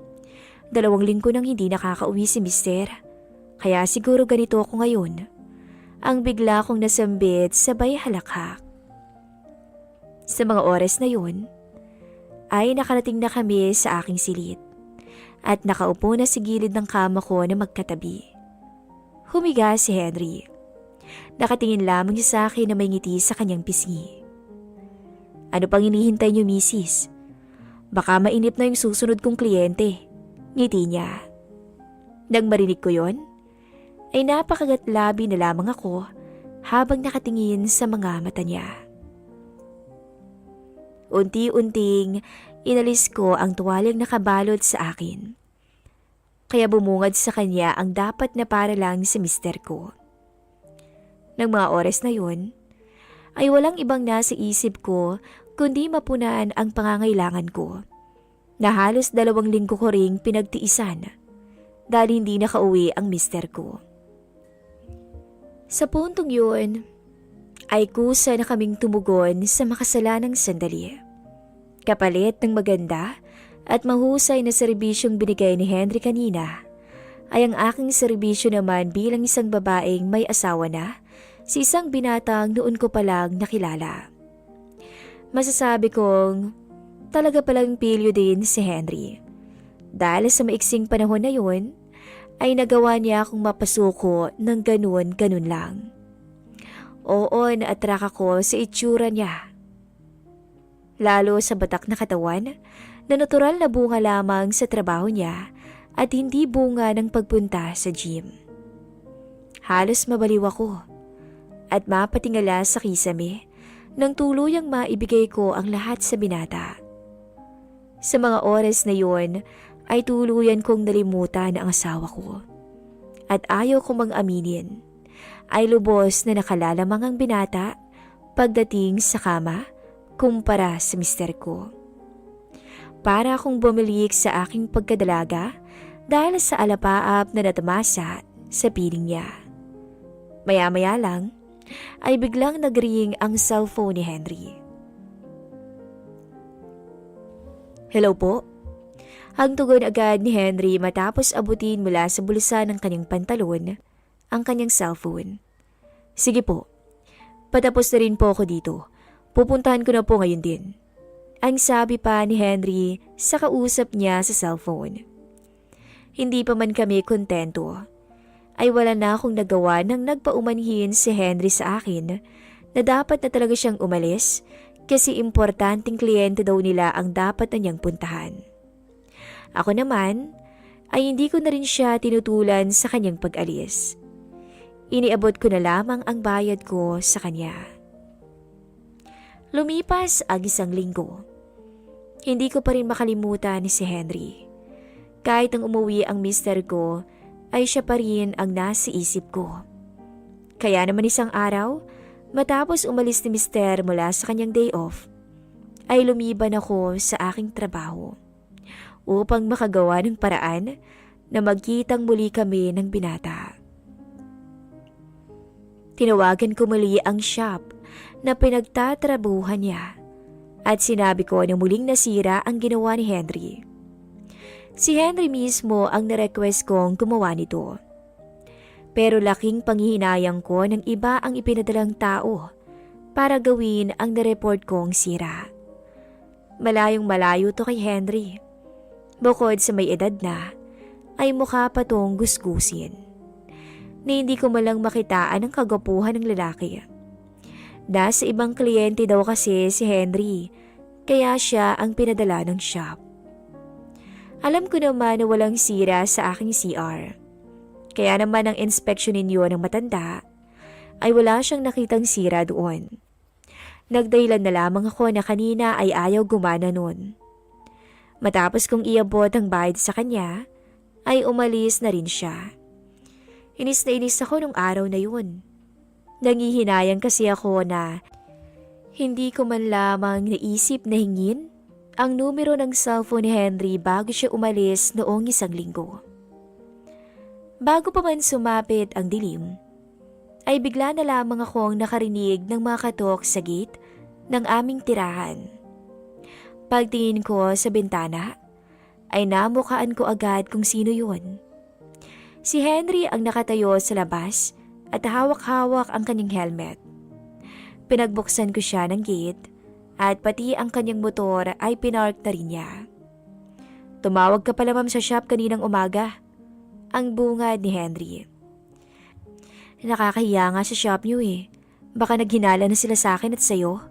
2 linggo nang hindi nakakauwi si mister. Kaya siguro ganito ako ngayon." Ang bigla kong nasambit sabay halakhak. Sa mga oras na yun, ay nakarating na kami sa aking silid at nakaupo na sa gilid ng kama ko na magkatabi. Humiga si Henry. Nakatingin lamang siya sa akin na may ngiti sa kanyang pisngi. "Ano pang hinihintay niyo, misis? Baka mainip na yung susunod kong kliyente," ngiti niya. Nang marinig ko yon, ay napakagatlabi na lamang ako habang nakatingin sa mga mata niya. Unti-unting inalis ko ang tuwalyang nakabalot sa akin. Kaya bumungad sa kanya ang dapat na para lang si mister ko. Ng mga oras na yun, ay walang ibang nasa isip ko kundi mapunaan ang pangangailangan ko, na halos 2 linggo ko ring pinagtiisan dahil hindi nakauwi ang mister ko. Sa puntong yun, ay kusa na kaming tumugon sa makasalanang sandali. Kapalit ng maganda at mahusay na serbisyong binigay ni Henry kanina, ay ang aking serbisyo naman bilang isang babaeng may asawa na sa isang binatang noon ko palang nakilala. Masasabi kong talaga palang pilyo din si Henry. Dahil sa maiksing panahon na yun, ay nagawa niya akong mapasuko ng ganun-ganun lang. Oo, na-attract ako sa itsura niya. Lalo sa batak na katawan na natural na bunga lamang sa trabaho niya at hindi bunga ng pagpunta sa gym. Halos mabaliw ako at mapatingala sa kisame nang tuluyang maibigay ko ang lahat sa binata. Sa mga oras na yon ay tuluyan kong nalimutan ang asawa ko. At ayaw kong mang-aminin, ay lubos na nakalalamang ang binata pagdating sa kama kumpara sa mister ko. Para akong bumalik sa aking pagkadalaga dahil sa alapaap na natamasa sa piling niya. Maya-maya lang ay biglang nag-ring ang cellphone ni Henry. Hello po? Ang tugon agad ni Henry matapos abutin mula sa bulsa ng kanyang pantalon ang kanyang cellphone. Sige po, patapos na rin po ako dito. Pupuntahan ko na po ngayon din. Ang sabi pa ni Henry sa kausap niya sa cellphone. Hindi pa man kami kontento, ay wala na akong nagawa nang nagpaumanhin si Henry sa akin na dapat na talaga siyang umalis kasi importanteng kliyente daw nila ang dapat na niyang puntahan. Ako naman ay hindi ko na rin siya tinutulan sa kanyang pag-alis. Iniabot ko na lamang ang bayad ko sa kanya. Lumipas ang 1 linggo. Hindi ko pa rin makalimutan ni si Henry. Kahit ang umuwi ang mister ko, ay siya pa rin ang nasa isip ko. Kaya naman isang araw, matapos umalis ni mister mula sa kanyang day off, ay lumiban ako sa aking trabaho upang makagawa ng paraan na magkitang muli kami ng binata. Tinawagan ko muli ang shop na pinagtatrabuhan niya at sinabi ko na muling nasira ang ginawa ni Henry. Si Henry mismo ang na-request kong gumawa nito. Pero laking panghihinayang ko ng iba ang ipinadalang tao para gawin ang na-report kong sira. Malayong malayo to kay Henry. Bukod sa may edad na, ay mukha pa tong gusgusin. Na hindi ko malang makitaan ang kagwapuhan ng lalaki. Nasa ibang kliyente daw kasi si Henry, kaya siya ang pinadala ng shop. Alam ko naman na walang sira sa aking CR. Kaya naman ang inspection ninyo ng matanda ay wala siyang nakitang sira doon. Nagdahilan na lamang ako na kanina ay ayaw gumana nun. Matapos kong iabot ang bayad sa kanya, ay umalis na rin siya. Inis na inis ako nung araw na yun. Nangihinayang kasi ako na hindi ko man lamang naisip na hingin ang numero ng cellphone ni Henry bago siya umalis noong 1 linggo. Bago pa man sumapit ang dilim, ay bigla na lamang akong nakarinig ng mga katok sa gate ng aming tirahan. Pagtingin ko sa bintana, ay namukhaan ko agad kung sino yun. Si Henry ang nakatayo sa labas at hawak-hawak ang kanyang helmet. Pinagbuksan ko siya ng gate at pati ang kanyang motor ay pinark na rin niya. Tumawag ka pala ma'am sa shop kaninang umaga, ang bungad ni Henry. Nakakahiya nga sa shop niyo eh. Baka naghinala na sila sa akin at sayo.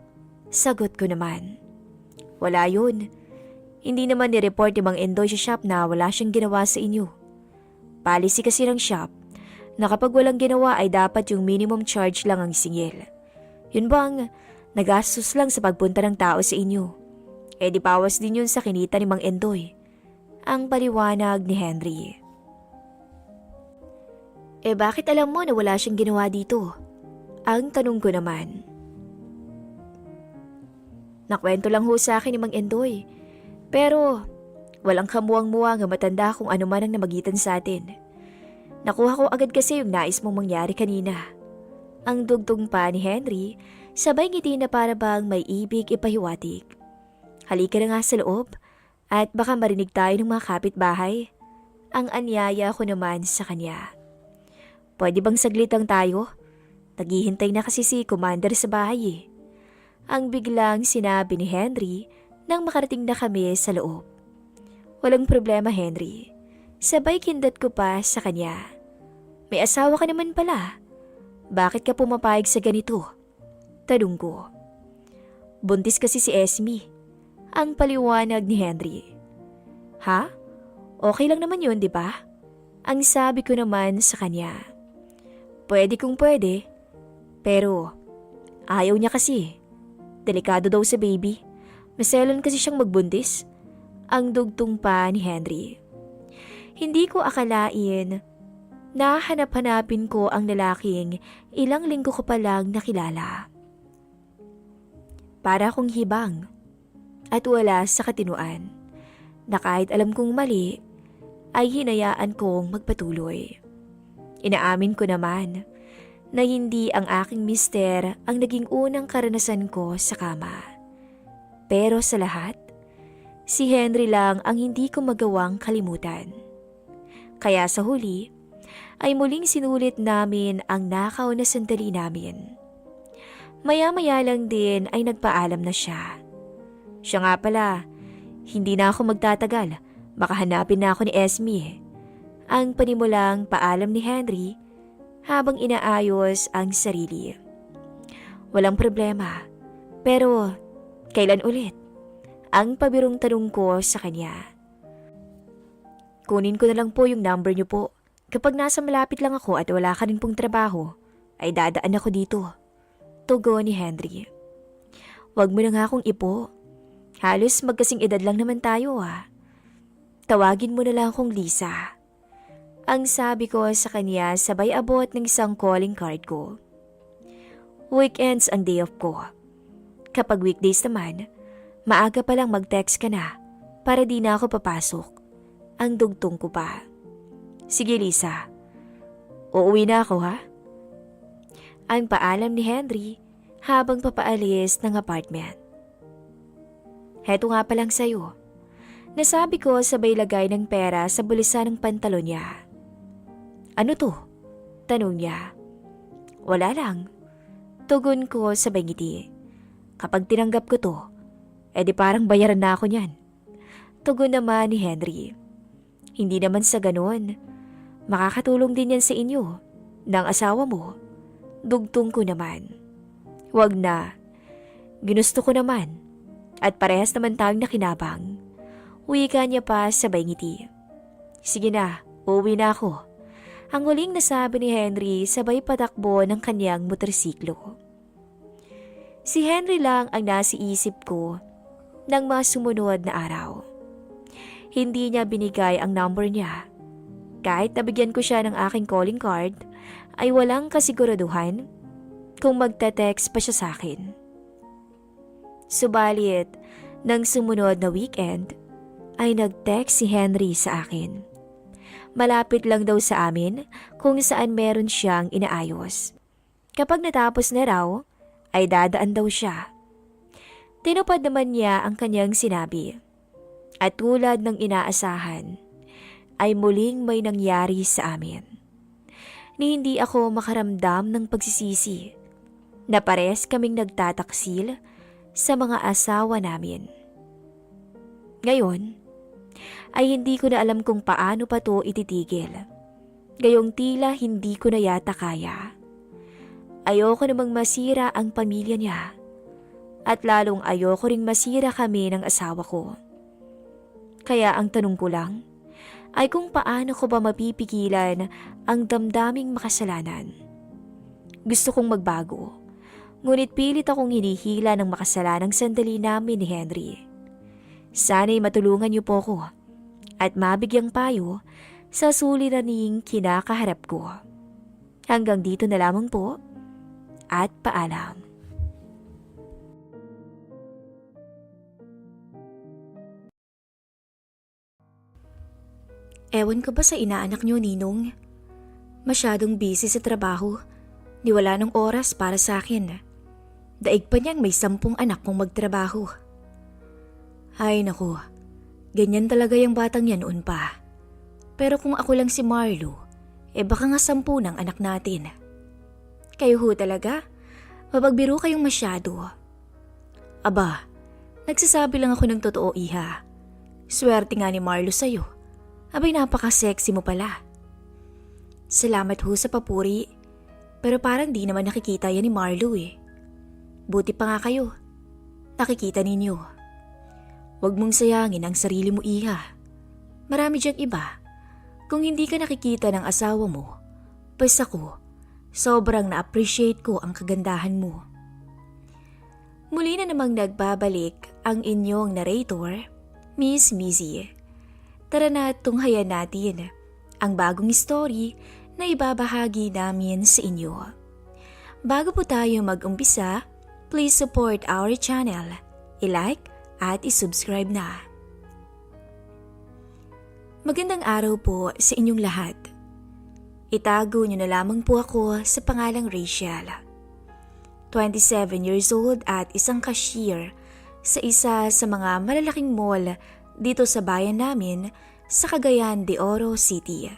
Sagot ko naman. Wala yun. Hindi naman ni-report ni Mang Endoy sa shop na wala siyang ginawa sa inyo. Policy kasi ng shop na kapag walang ginawa ay dapat yung minimum charge lang ang isingil. Yun bang nagastos lang sa pagpunta ng tao sa inyo? Eh di bawas din yun sa kinita ni Mang Endoy. Ang paliwanag ni Henry. Eh bakit alam mo na wala siyang ginawa dito? Ang tanong ko naman. Nakwento lang ho sa akin ni Mang Endoy. Pero walang kamuwang-muwang nga matanda kung ano man ang namagitan sa atin. Nakuha ko agad kasi yung nais mong mangyari kanina. Ang dugtong pa ni Henry, sabay ngiti na para bang may ibig ipahiwatig. Halika na nga sa loob at baka marinig tayo ng mga kapitbahay. Ang anyaya ko naman sa kanya. Pwede bang saglit lang tayo? Naghihintay na kasi si Commander sa bahay eh. Ang biglang sinabi ni Henry nang makarating na kami sa loob. Walang problema, Henry. Sabay kindat ko pa sa kanya. May asawa ka naman pala. Bakit ka pumapayag sa ganito? Tanong ko. Buntis kasi si Esme. Ang paliwanag ni Henry. Ha? Okay lang naman yun, di ba? Ang sabi ko naman sa kanya. Pwede kung pwede. Pero ayaw niya kasi. Delikado daw sa baby. Maselan kasi siyang magbuntis. Ang dugtong pa ni Henry. Hindi ko akalain na hanap-hanapin ko ang lalaking ilang linggo ko pa lang nakilala. Para akong hibang at wala sa katinuan na kahit alam kong mali ay hinayaan kong magpatuloy. Inaamin ko naman na hindi ang aking mister ang naging unang karanasan ko sa kama. Pero sa lahat, si Henry lang ang hindi ko magawang kalimutan. Kaya sa huli, ay muling sinulit namin ang nakaw na sandali namin. Maya-maya lang din ay nagpaalam na siya. Siya nga pala, hindi na ako magtatagal, baka hanapin na ako ni Esme. Ang panimulang paalam ni Henry habang inaayos ang sarili. Walang problema, pero kailan ulit? Ang pabirong tanong ko sa kanya. Kunin ko na lang po yung number niyo po. Kapag nasa malapit lang ako at wala ka rin pong trabaho, ay dadaan ako dito. Tugon ni Henry. Huwag mo na nga akong ipo. Halos magkasing edad lang naman tayo ah. Tawagin mo na lang akong Lisa. Ang sabi ko sa kanya sabay abot ng isang calling card ko. Weekends ang day off ko. Kapag weekdays naman, maaga pa lang mag-text ka na para di na ako papasok. Ang dugtong ko pa. Sige Lisa, uuwi na ako ha? Ang paalam ni Henry habang papaalis ng apartment. Heto nga palang sayo. Nasabi ko sabay lagay ng pera sa bulisan ng pantalon niya. Ano to? Tanong niya. Wala lang. Tugon ko sabay ngiti. Kapag tinanggap ko to, edi parang bayaran na ako niyan. Tugon naman ni Henry. Hindi naman sa ganon. Makakatulong din yan sa inyo, ng asawa mo. Dugtong ko naman. Wag na. Ginusto ko naman. At parehas naman tayong nakinabang. Wika niya pa sabay ngiti. Sige na, uuwi na ako. Ang huling nasabi ni Henry sabay patakbo ng kanyang motorsiklo. Si Henry lang ang nasa isip ko ng mga sumunod na araw. Hindi niya binigay ang number niya. Kahit nabigyan ko siya ng aking calling card, ay walang kasiguraduhan kung magte-text pa siya sa akin. Subalit, nang sumunod na weekend, ay nag-text si Henry sa akin. Malapit lang daw sa amin kung saan meron siyang inaayos. Kapag natapos na raw, ay dadaan daw siya. Tinupad naman niya ang kanyang sinabi. At tulad ng inaasahan, ay muling may nangyari sa amin. Ni hindi ako makaramdam ng pagsisisi na pares kaming nagtataksil sa mga asawa namin. Ngayon, ay hindi ko na alam kung paano pa to ititigil. Gayong tila hindi ko na yata kaya. Ayoko namang masira ang pamilya niya. At lalong ayoko ring masira kami ng asawa ko. Kaya ang tanong ko lang ay kung paano ko ba mapipigilan ang damdaming makasalanan. Gusto kong magbago, ngunit pilit akong hinihila ng makasalanang sandali namin ni Henry. Sana'y matulungan niyo po ko at mabigyang payo sa suliraning kinakaharap ko. Hanggang dito na lamang po. at paalam. Ewan ko ba sa inaanak niyo, Ninong? Masyadong busy sa trabaho. Di wala ng oras para sa akin. Daig pa niyang may 10 anak kong magtrabaho. Ay naku, ganyan talaga yung batang yan noon pa. Pero kung ako lang si Marlo, baka nga 10 ng anak natin. Kayo ho talaga? Mapagbiro kayong masyado. Aba, nagsasabi lang ako ng totoo, iha. Swerte nga ni Marlo sa'yo. Abay, napaka-sexy mo pala. Salamat ho sa papuri. Pero parang di naman nakikita yan ni Marlo eh. Buti pa nga kayo. Nakikita ninyo. Huwag mong sayangin ang sarili mo, iha. Marami diyang iba. Kung hindi ka nakikita ng asawa mo, pues ako, sobrang na-appreciate ko ang kagandahan mo. Muli na namang nagbabalik ang inyong narrator, Miss Mizzy. Tara na tunghayan natin ang bagong story na ibabahagi namin sa inyo. Bago po tayo mag-umpisa, please support our channel, i-like at i-subscribe na. Magandang araw po sa inyong lahat. Itago niyo na lamang po ako sa pangalang Rachel. 27 years old at isang cashier sa isa sa mga malalaking mall dito sa bayan namin sa Cagayan de Oro City.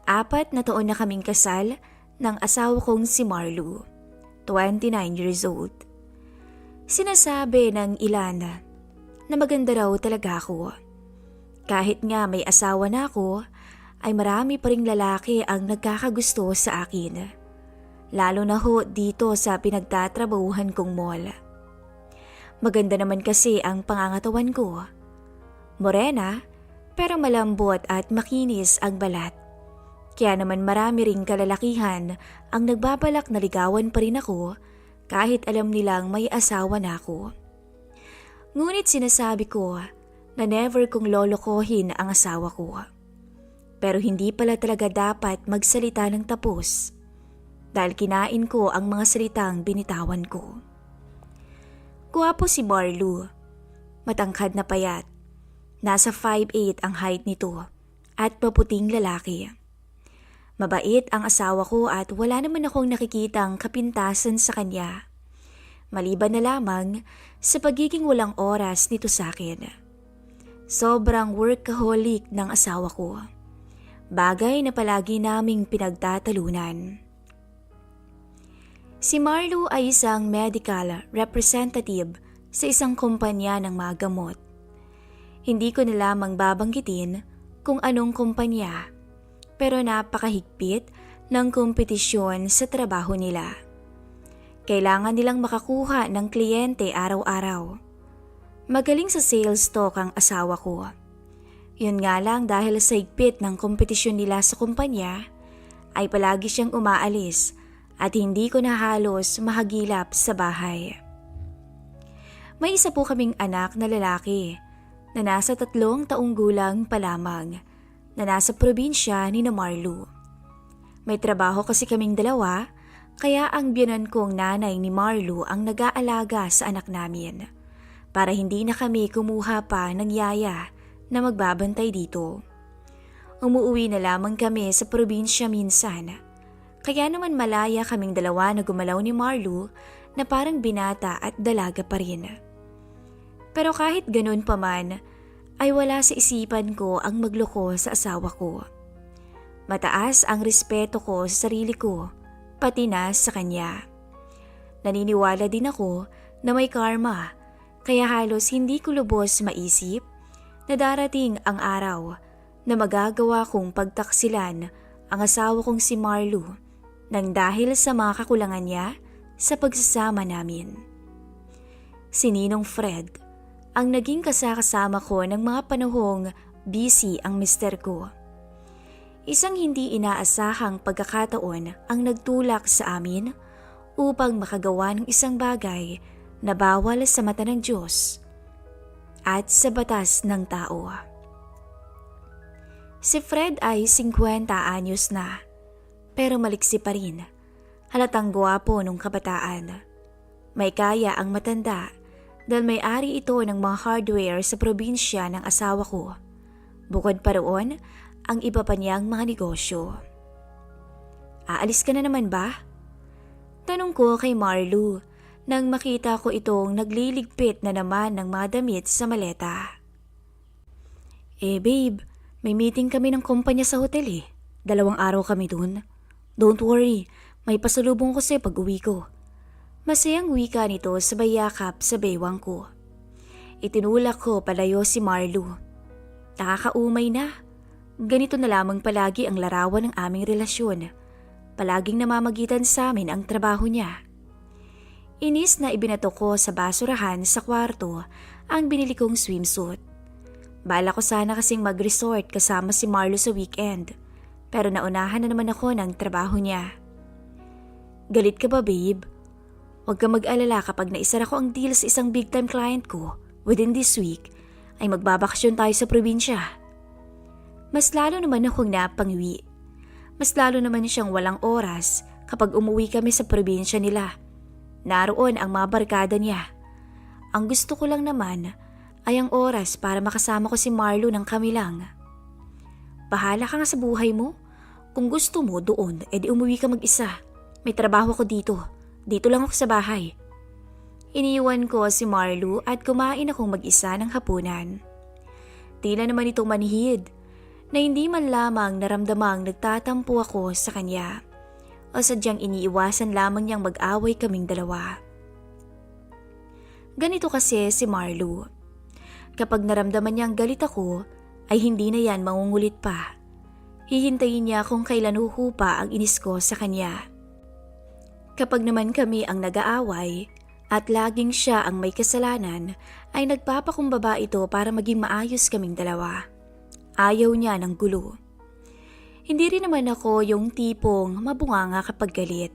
4 na taon na kaming kasal ng asawa kong si Marlo, 29 years old. Sinasabi ng ilan na maganda raw talaga ako. Kahit nga may asawa na ako, ay marami pa ring lalaki ang nagkakagusto sa akin. Lalo na ho dito sa pinagtatrabahuhan kong mall. Maganda naman kasi ang pangangatawan ko. Morena, pero malambot at makinis ang balat. Kaya naman marami ring kalalakihan ang nagbabalak na ligawan pa rin ako kahit alam nilang may asawa na ako. Ngunit sinasabi ko na never kong lolokohin ang asawa ko. Pero hindi pala talaga dapat magsalita ng tapos dahil kinain ko ang mga salitang binitawan ko. Guwapo si Marlo, matangkad na payat. Nasa 5'8" ang height nito at maputing lalaki. Mabait ang asawa ko at wala naman akong nakikitang kapintasan sa kanya. Maliban na lamang sa pagiging walang oras nito sa akin. Sobrang workaholic ng asawa ko. Bagay na palagi naming pinagtatalunan. Si Marlo ay isang medical representative sa isang kumpanya ng mga gamot. Hindi ko na lamang babanggitin kung anong kumpanya, pero napakahigpit ng kompetisyon sa trabaho nila. Kailangan nilang makakuha ng kliyente araw-araw. Magaling sa sales talk ang asawa ko. Yun nga lang dahil sa higpit ng kompetisyon nila sa kumpanya, ay palagi siyang umaalis at hindi ko na halos mahagilap sa bahay. May isa po kaming anak na lalaki na nasa 3 taong gulang pa lamang na nasa probinsya ni Marlo. May trabaho kasi kaming dalawa, kaya ang biyenan kong nanay ni Marlo ang nag-aalaga sa anak namin para hindi na kami kumuha pa ng yaya na magbabantay dito. Umuuwi na lamang kami sa probinsya minsan, kaya naman malaya kaming dalawa na gumalaw ni Marlo na parang binata at dalaga pa rin. Pero kahit ganun pa man, ay wala sa isipan ko ang magloko sa asawa ko. Mataas ang respeto ko sa sarili ko, pati na sa kanya. Naniniwala din ako na may karma, kaya halos hindi ko lubos maisip na darating ang araw na magagawa kong pagtaksilan ang asawa kong si Marlo nang dahil sa mga kakulangan niya sa pagsasama namin. Si Ninong Fred ang naging kasakasama ko ng mga panahong busy ang mister ko. Isang hindi inaasahang pagkakataon ang nagtulak sa amin upang makagawa ng isang bagay na bawal sa mata ng Diyos at sa batas ng tao. Si Fred ay 50 anyos na, pero maliksi pa rin. Halatang gwapo nung kabataan. May kaya ang matanda dahil may-ari ito ng mga hardware sa probinsya ng asawa ko. Bukod pa roon, ang iba pa niyang mga negosyo. Aalis ka na naman ba? Tanong ko kay Marlu nang makita ko itong nagliligpit na naman ng mga damit sa maleta. Babe, may meeting kami ng kumpanya sa hotel 2 araw kami dun. Don't worry, may pasalubong ko sa'yo pag uwi ko. Masayang wika nito sa bayakap sa baywang ko. Itinulak ko palayo si Marlu. Nakakaumay na. Ganito na lamang palagi ang larawan ng aming relasyon. Palaging namamagitan sa amin ang trabaho niya. Inis na ibinato ko sa basurahan sa kwarto ang binili kong swimsuit. Bala ko sana kasing mag-resort kasama si Marlo sa weekend, pero naunahan na naman ako ng trabaho niya. Galit ka ba, babe? Huwag ka mag-alala kapag naisara ko ang deal sa isang big-time client ko within this week ay magbabakasyon tayo sa probinsya. Mas lalo naman akong napangwi. Mas lalo naman siyang walang oras kapag umuwi kami sa probinsya nila. Naroon ang mga barkada niya. Ang gusto ko lang naman ay ang oras para makasama ko si Marlo ng kami lang. Bahala ka nga sa buhay mo. Kung gusto mo doon, edi umuwi ka mag-isa. May trabaho ko dito. Dito lang ako sa bahay. Iniwan ko si Marlo at kumain akong mag-isa ng hapunan. Tila naman itong manhid na hindi man lamang naramdamang nagtatampo ako sa kanya o sadyang iniiwasan lamang niyang mag-away kaming dalawa. Ganito kasi si Marlo. Kapag naramdaman niyang galit ako, ay hindi na yan mangungulit pa. Hihintayin niya kung kailan huhupa ang inis ko sa kanya. Kapag naman kami ang nag-aaway at laging siya ang may kasalanan, ay nagpapakumbaba ito para maging maayos kaming dalawa. Ayaw niya ng gulo. Hindi rin naman ako yung tipong mabunganga kapag galit.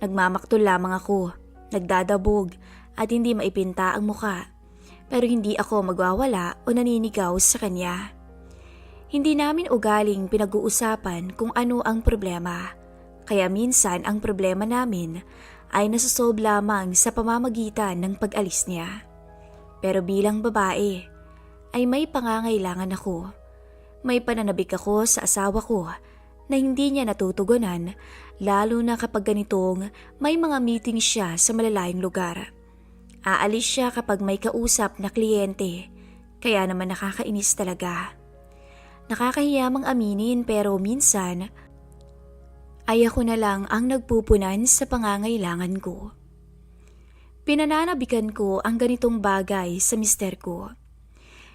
Nagmamaktol lamang ako, nagdadabog at hindi maipinta ang muka. Pero hindi ako magwawala o naninigaw sa kanya. Hindi namin ugaling pinag-uusapan kung ano ang problema. Kaya minsan ang problema namin ay nasosolve lamang sa pamamagitan ng pag-alis niya. Pero bilang babae, ay may pangangailangan ako. May pananabik ako sa asawa ko na hindi niya natutugunan, lalo na kapag ganitong may mga meeting siya sa malalayong lugar. Aalis siya kapag may kausap na kliyente, kaya naman nakakainis talaga. Nakakahiyamang aminin pero minsan ay ako na lang ang nagpupunan sa pangangailangan ko. Pinananabikan ko ang ganitong bagay sa mister ko.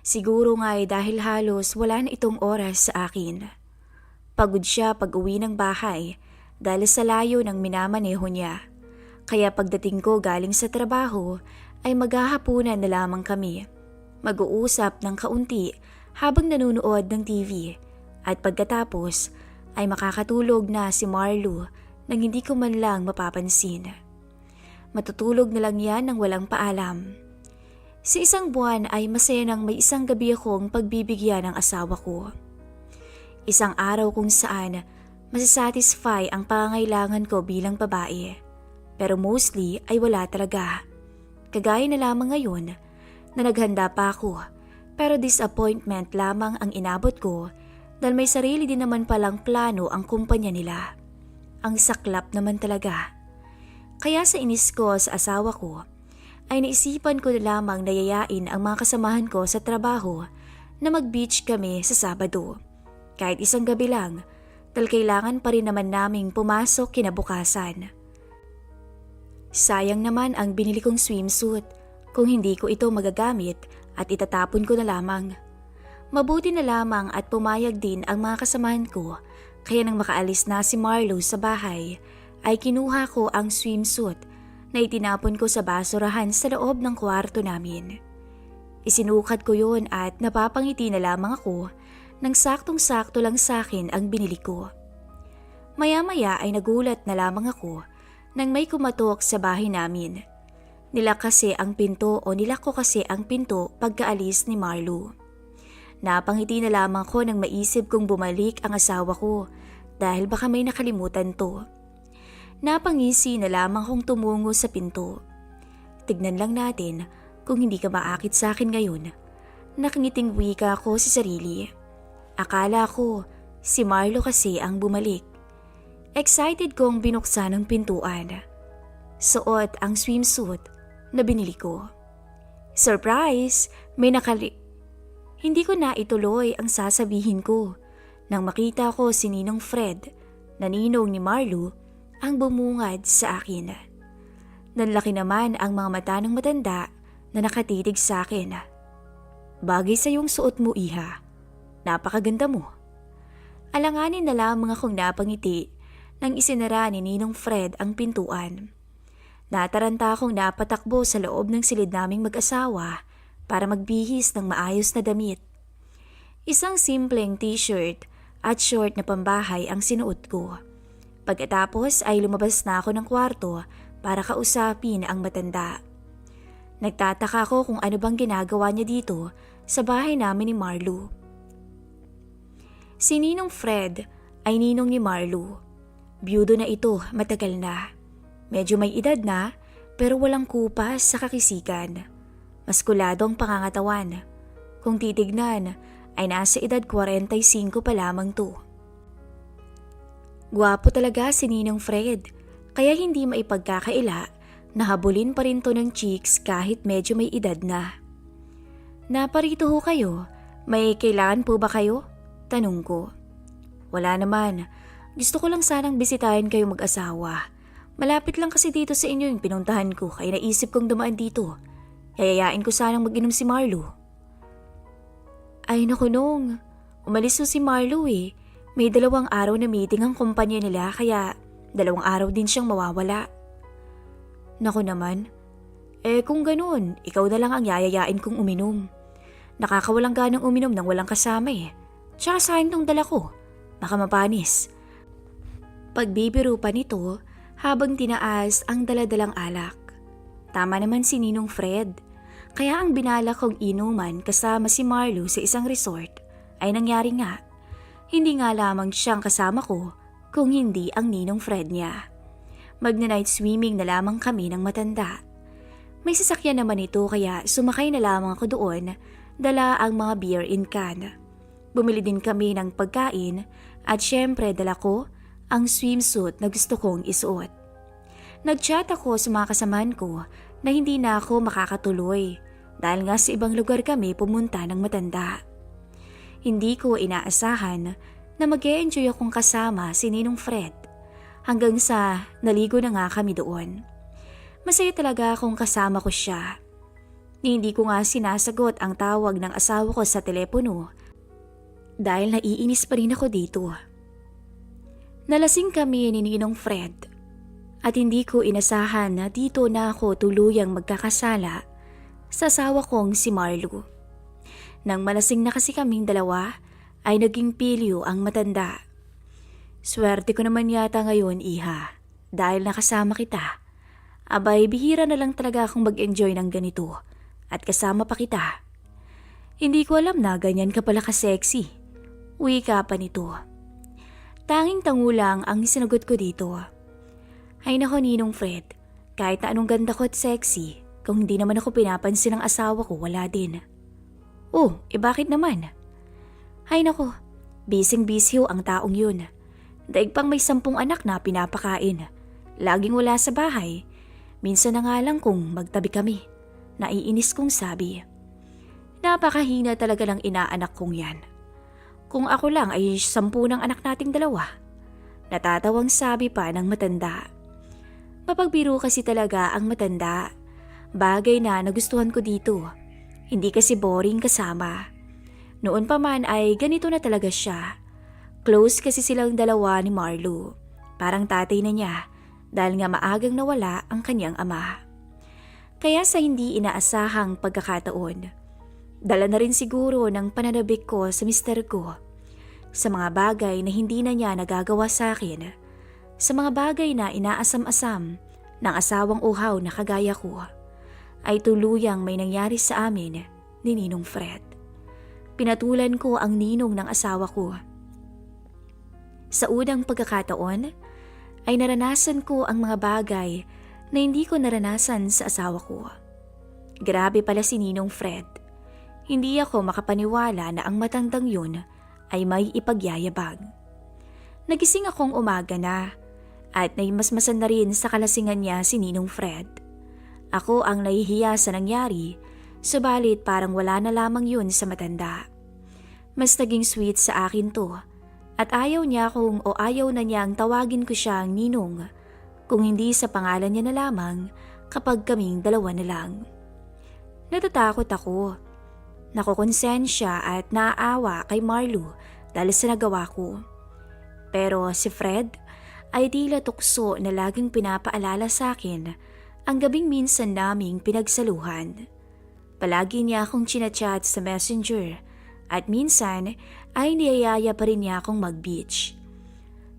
Siguro nga ay dahil halos wala na itong oras sa akin. Pagod siya pag uwi ng bahay dahil sa layo ng minamaneho niya. Kaya pagdating ko galing sa trabaho ay maghahapunan na lamang kami. Mag-uusap ng kaunti habang nanonood ng TV at pagkatapos ay makakatulog na si Marlo nang hindi ko man lang mapapansin. Matutulog na lang yan nang walang paalam. Sa isang buwan ay masaya nang may isang gabi akong pagbibigyan ng asawa ko. Isang araw kung saan masasatisfy ang pangangailangan ko bilang babae. Pero mostly ay wala talaga. Kagaya na lamang ngayon na naghanda pa ako pero disappointment lamang ang inabot ko dahil may sarili din naman palang plano ang kumpanya nila. Ang saklap naman talaga. Kaya sa inis ko sa asawa ko ay naisipan ko na lamang na yayain ang mga kasamahan ko sa trabaho na mag-beach kami sa Sabado. Kahit isang gabi lang dahil kailangan pa rin naman naming pumasok kinabukasan. Sayang naman ang binili kong swimsuit kung hindi ko ito magagamit at itatapon ko na lamang. Mabuti na lamang at pumayag din ang mga kasamahan ko kaya nang makaalis na si Marlo sa bahay ay kinuha ko ang swimsuit na itinapon ko sa basurahan sa loob ng kwarto namin. Isinukat ko yun at napapangiti na lamang ako nang saktong-sakto lang sa akin ang binili ko. Maya-maya ay nagulat na lamang ako nang may kumatok sa bahay namin. Nilak kasi ang pinto o nilak ko kasi ang pinto pagkaalis ni Marlo. Napangiti na lamang ko nang maisip kong bumalik ang asawa ko dahil baka may nakalimutan to. Napangisi na lamang kong tumungo sa pinto. Tignan lang natin kung hindi ka maakit sa akin ngayon. Nakangiting wika ko sa sarili. Akala ko si Marlo kasi ang bumalik. Excited kong binuksan ang pintuan. Suot ang swimsuit na binili ko. Surprise! Hindi ko na ituloy ang sasabihin ko nang makita ko si Ninong Fred na ninong ni Marlo ang bumungad sa akin. Nanlaki naman ang mga mata ng matanda na nakatitig sa akin. Bagay sa iyong suot mo, iha. Napakaganda mo. Alanganin na lamang akong napangiti nang isinara ni Ninong Fred ang pintuan. Nataranta akong napatakbo sa loob ng silid naming mag-asawa para magbihis ng maayos na damit. Isang simpleng t-shirt at short na pambahay ang sinuot ko. Pagkatapos ay lumabas na ako ng kwarto para kausapin ang matanda. Nagtataka ko kung ano bang ginagawa niya dito sa bahay namin ni Marlo. Si Ninong Fred ay ninong ni Marlo. Byudo na ito matagal na. Medyo may edad na pero walang kupas sa kakisikan. Maskulado ang pangangatawan. Kung titignan ay nasa edad 45 pa lamang to. Gwapo talaga si Ninong Fred kaya hindi maipagkakaila na habulin pa rin to ng chicks kahit medyo may edad na. Naparito ho kayo? May kailangan po ba kayo? Tanong ko. Wala naman. Gusto ko lang sanang bisitahin kayo mag-asawa. Malapit lang kasi dito sa inyo yung pinuntahan ko kaya naisip kong dumaan dito. Yayayain ko sanang mag-inom si Marlo. Ay naku nung, umalis ho si Marlo eh. May 2 araw na meeting ang kumpanya nila kaya 2 araw din siyang mawawala. Naku naman, kung ganun, ikaw na lang ang yayayain kong uminom. Nakakawalang ganang uminom nang walang kasama eh. Tsaka saan tong dala ko, baka mapanis. Pagbibiro pa nito habang tinaas ang daladalang alak. Tama naman si Ninong Fred, kaya ang binalak kong inuman kasama si Marlo sa isang resort ay nangyari nga. Hindi nga lamang siyang kasama ko kung hindi ang Ninong Fred niya. Magna-night swimming na lamang kami ng matanda. May sasakyan naman ito kaya sumakay na lamang ako doon, dala ang mga beer in can. Bumili din kami ng pagkain at syempre dala ko ang swimsuit na gusto kong isuot. Nag-chat ako sa mga kasamahan ko na hindi na ako makakatuloy dahil nga sa ibang lugar kami pumunta ng matanda. Hindi ko inaasahan na mag-e-enjoy akong kasama si Ninong Fred hanggang sa naligo na nga kami doon. Masaya talaga akong kasama ko siya. Hindi ko nga sinasagot ang tawag ng asawa ko sa telepono dahil naiinis pa rin ako dito. Nalasing kami ni Ninong Fred at hindi ko inasahan na dito na ako tuluyang magkakasala sa asawa kong si Marlo. Nang malasing na kasi kaming dalawa ay naging pilyo ang matanda. Swerte ko naman yata ngayon, iha, dahil nakasama kita. Abay, bihira na lang talaga akong mag-enjoy ng ganito at kasama pa kita. Hindi ko alam na ganyan ka pala ka-sexy. Wika pa nito. Tanging tango lang ang sinagot ko dito. Ay nako Ninong Fred, kahit na anong ganda ko at sexy, kung hindi naman ako pinapansin ng asawa ko, wala din. Oh, bakit naman? Ay nako, bising-busy ho ang taong yun. Daig pang may 10 anak na pinapakain. Laging wala sa bahay. Minsan na nga lang kung magtabi kami. Naiinis kong sabi. Napakahina talaga ng inaanak kong yan. Kung ako lang ay 10 ng anak nating 2. Natatawang sabi pa ng matanda. Mapagbiro kasi talaga ang matanda. Bagay na nagustuhan ko dito. Hindi kasi boring kasama. Noon pa man ay ganito na talaga siya. Close kasi silang 2 ni Marlo. Parang tatay na niya dahil nga maagang nawala ang kanyang ama. Kaya sa hindi inaasahang pagkakataon, dala na rin siguro ng pananabik ko sa mister ko. Sa mga bagay na hindi na niya nagagawa sa akin. Sa mga bagay na inaasam-asam ng asawang uhaw na kagaya ko. Ay tuluyang may nangyari sa amin ni Ninong Fred. Pinatulan ko ang ninong ng asawa ko. Sa unang pagkakataon ay naranasan ko ang mga bagay na hindi ko naranasan sa asawa ko. Grabe pala si Ninong Fred. Hindi ako makapaniwala na ang matandang yun ay may ipagyayabang. Nagising akong umaga na at naimasmasan na rin sa kalasingan niya si Ninong Fred. Ako ang nahihiya sa nangyari, subalit parang wala na lamang yun sa matanda. Mas naging sweet sa akin to at ayaw niya kung o ayaw na niyang tawagin ko siyang Ninong kung hindi sa pangalan niya na lamang kapag kaming dalawa na lang. Natatakot ako. Nakokonsensya at naaawa kay Marlo dahil sa nagawa ko. Pero si Fred ay tila tukso na laging pinapaalala sa akin ang gabing minsan naming pinagsaluhan. Palagi niya akong chinachat sa messenger at minsan ay niyayaya pa rin niya akong mag-beach.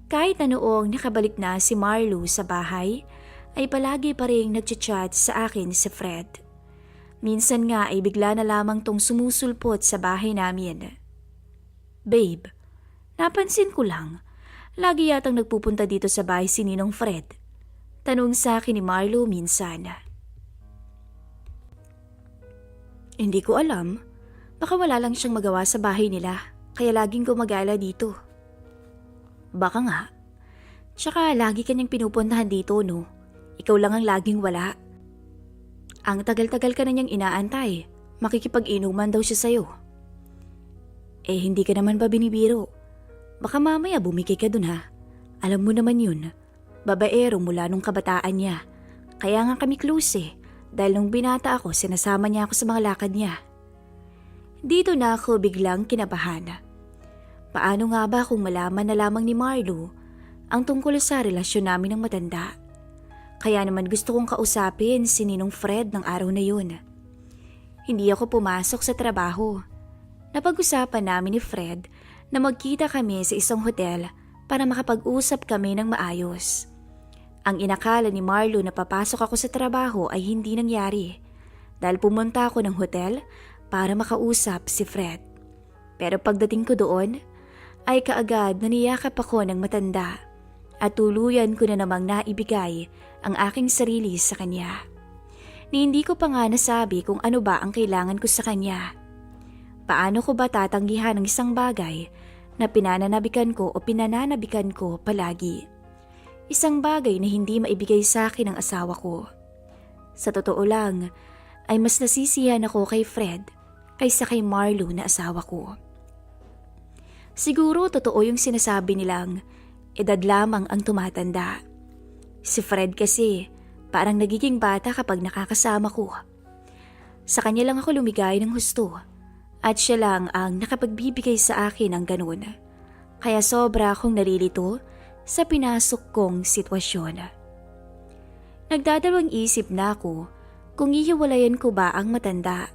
Kahit na noong nakabalik na si Marlo sa bahay, ay palagi pa rin nagchat sa akin si Fred. Minsan nga ay bigla na lamang tong sumusulpot sa bahay namin. Babe, napansin ko lang, lagi yatang nagpupunta dito sa bahay si Ninong Fred. Tanong sa akin ni Marlo minsan. Hindi ko alam, baka wala lang siyang magawa sa bahay nila, kaya laging gumagala dito. Baka nga. Tsaka lagi kanyang pinupuntahan dito, no? Ikaw lang ang laging wala. Ang tagal-tagal ka na niyang inaantay. Makikipag-inuman daw siya sa'yo. Eh, hindi ka naman ba binibiro? Baka mamaya bumigay ka dun, ha? Alam mo naman yun. Babaero mula nung kabataan niya. Kaya nga kami close eh. Dahil nung binata ako, sinasama niya ako sa mga lakad niya. Dito na ako biglang kinabahan. Paano nga ba kung malaman na lamang ni Marlo ang tungkol sa relasyon namin ng matanda? Kaya naman gusto kong kausapin si Ninong Fred ng araw na yun. Hindi ako pumasok sa trabaho. Napag-usapan namin ni Fred na magkita kami sa isang hotel para makapag-usap kami ng maayos. Ang inakala ni Marlo na papasok ako sa trabaho ay hindi nangyari dahil pumunta ako ng hotel para makausap si Fred. Pero pagdating ko doon ay kaagad naniyakap ako ng matanda at tuluyan ko na namang naibigay ang aking sarili sa kanya. Ni hindi ko pa nga nasabi kung ano ba ang kailangan ko sa kanya. Paano ko ba tatanggihan ang isang bagay na pinananabikan ko o pinananabikan ko palagi? Isang bagay na hindi maibigay sa akin ng asawa ko. Sa totoo lang, ay mas nasisiyahan ako kay Fred kaysa kay Marlo na asawa ko. Siguro totoo yung sinasabi nilang edad lamang ang tumatanda. Si Fred kasi parang nagiging bata kapag nakakasama ko. Sa kanya lang ako lumigay ng husto at siya lang ang nakapagbibigay sa akin ng ganun. Kaya sobra akong narilito sa pinasok kong sitwasyon. Nagdadalawang isip na ako kung ihiwalayan ko ba ang matanda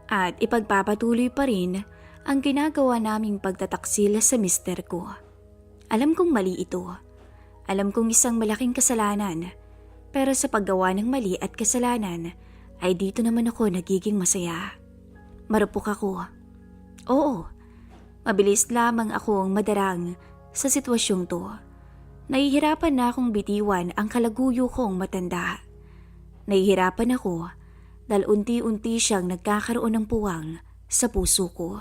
at ipagpapatuloy pa rin ang ginagawa naming pagtataksil sa mister ko. Alam kong mali ito. Alam kong isang malaking kasalanan. Pero sa paggawa ng mali at kasalanan ay dito naman ako nagiging masaya. Marupok ako. Oo, mabilis lamang akong madarang sa sitwasyong to. Nahihirapan na akong bitiwan ang kalaguyo kong matanda. Nahihirapan ako dahil unti-unti siyang nagkakaroon ng puwang sa puso ko.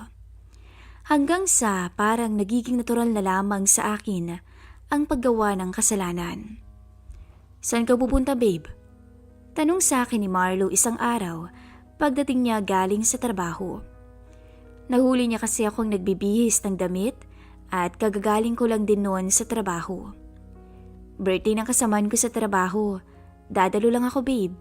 Hanggang sa parang nagiging natural na lamang sa akin ang paggawa ng kasalanan. Saan ka pupunta, babe? Tanong sa akin ni Marlo isang araw pagdating niya galing sa trabaho. Nahuli niya kasi akong nagbibihis ng damit at kagagaling ko lang din noon sa trabaho. Birthday ng kasamaan ko sa trabaho. Dadalo lang ako, babe.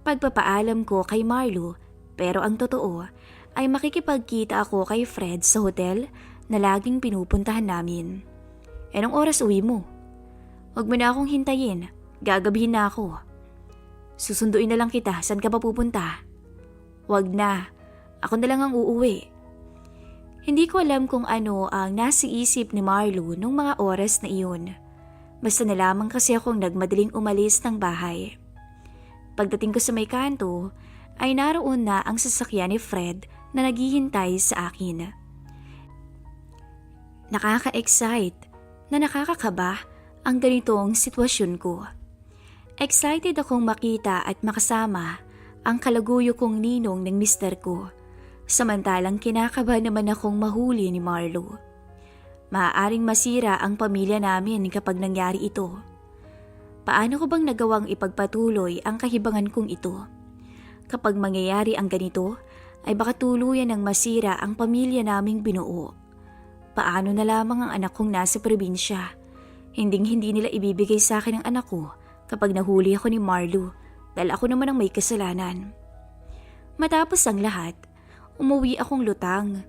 Pagpapaalam ko kay Marlo, pero ang totoo ay makikipagkita ako kay Fred sa hotel na laging pinupuntahan namin. Anong oras uwi mo? Huwag mo na akong hintayin. Gagabihin na ako. Susunduin na lang kita. Saan ka pa pupunta? Huwag na. Ako na lang ang uuwi. Hindi ko alam kung ano ang nasa isip ni Marlo nung mga oras na iyon. Basta na lamang kasi akong nagmadaling umalis ng bahay. Pagdating ko sa may kanto, ay naroon na ang sasakyan ni Fred na naghihintay sa akin. Nakaka-excite na nakakakaba ang ganitong sitwasyon ko. Excited akong makita at makasama ang kalaguyo kong ninong ng mister ko. Samantalang kinakabahan naman akong mahuli ni Marlo. Maaaring masira ang pamilya namin kapag nangyari ito. Paano ko bang nagawang ipagpatuloy ang kahibangan kong ito? Kapag mangyayari ang ganito, ay baka tuluyan ng masira ang pamilya naming binuo. Paano na lamang ang anak kong nasa probinsya? Hindi nila ibibigay sa akin ang anak ko kapag nahuli ako ni Marlo dahil ako naman ang may kasalanan. Matapos ang lahat, umuwi akong lutang.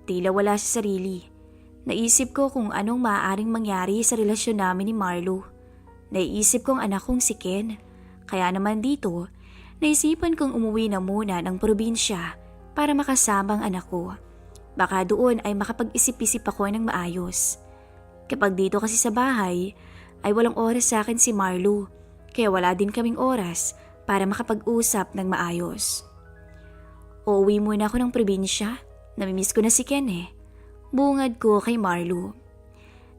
Tila wala sa sarili. Naisip ko kung anong maaaring mangyari sa relasyon namin ni Marlo. Naisip kong anak kong si Ken. Kaya naman dito, naisipan kong umuwi na muna ng probinsya para makasama ang anak ko. Baka doon ay makapag-isip-isip ako ng maayos. Kapag dito kasi sa bahay, ay walang oras sa akin si Marlo. Kaya wala din kaming oras para makapag-usap ng maayos. Uuwi muna ako ng probinsya. Namimiss ko na si Ken eh. Bungad ko kay Marlo.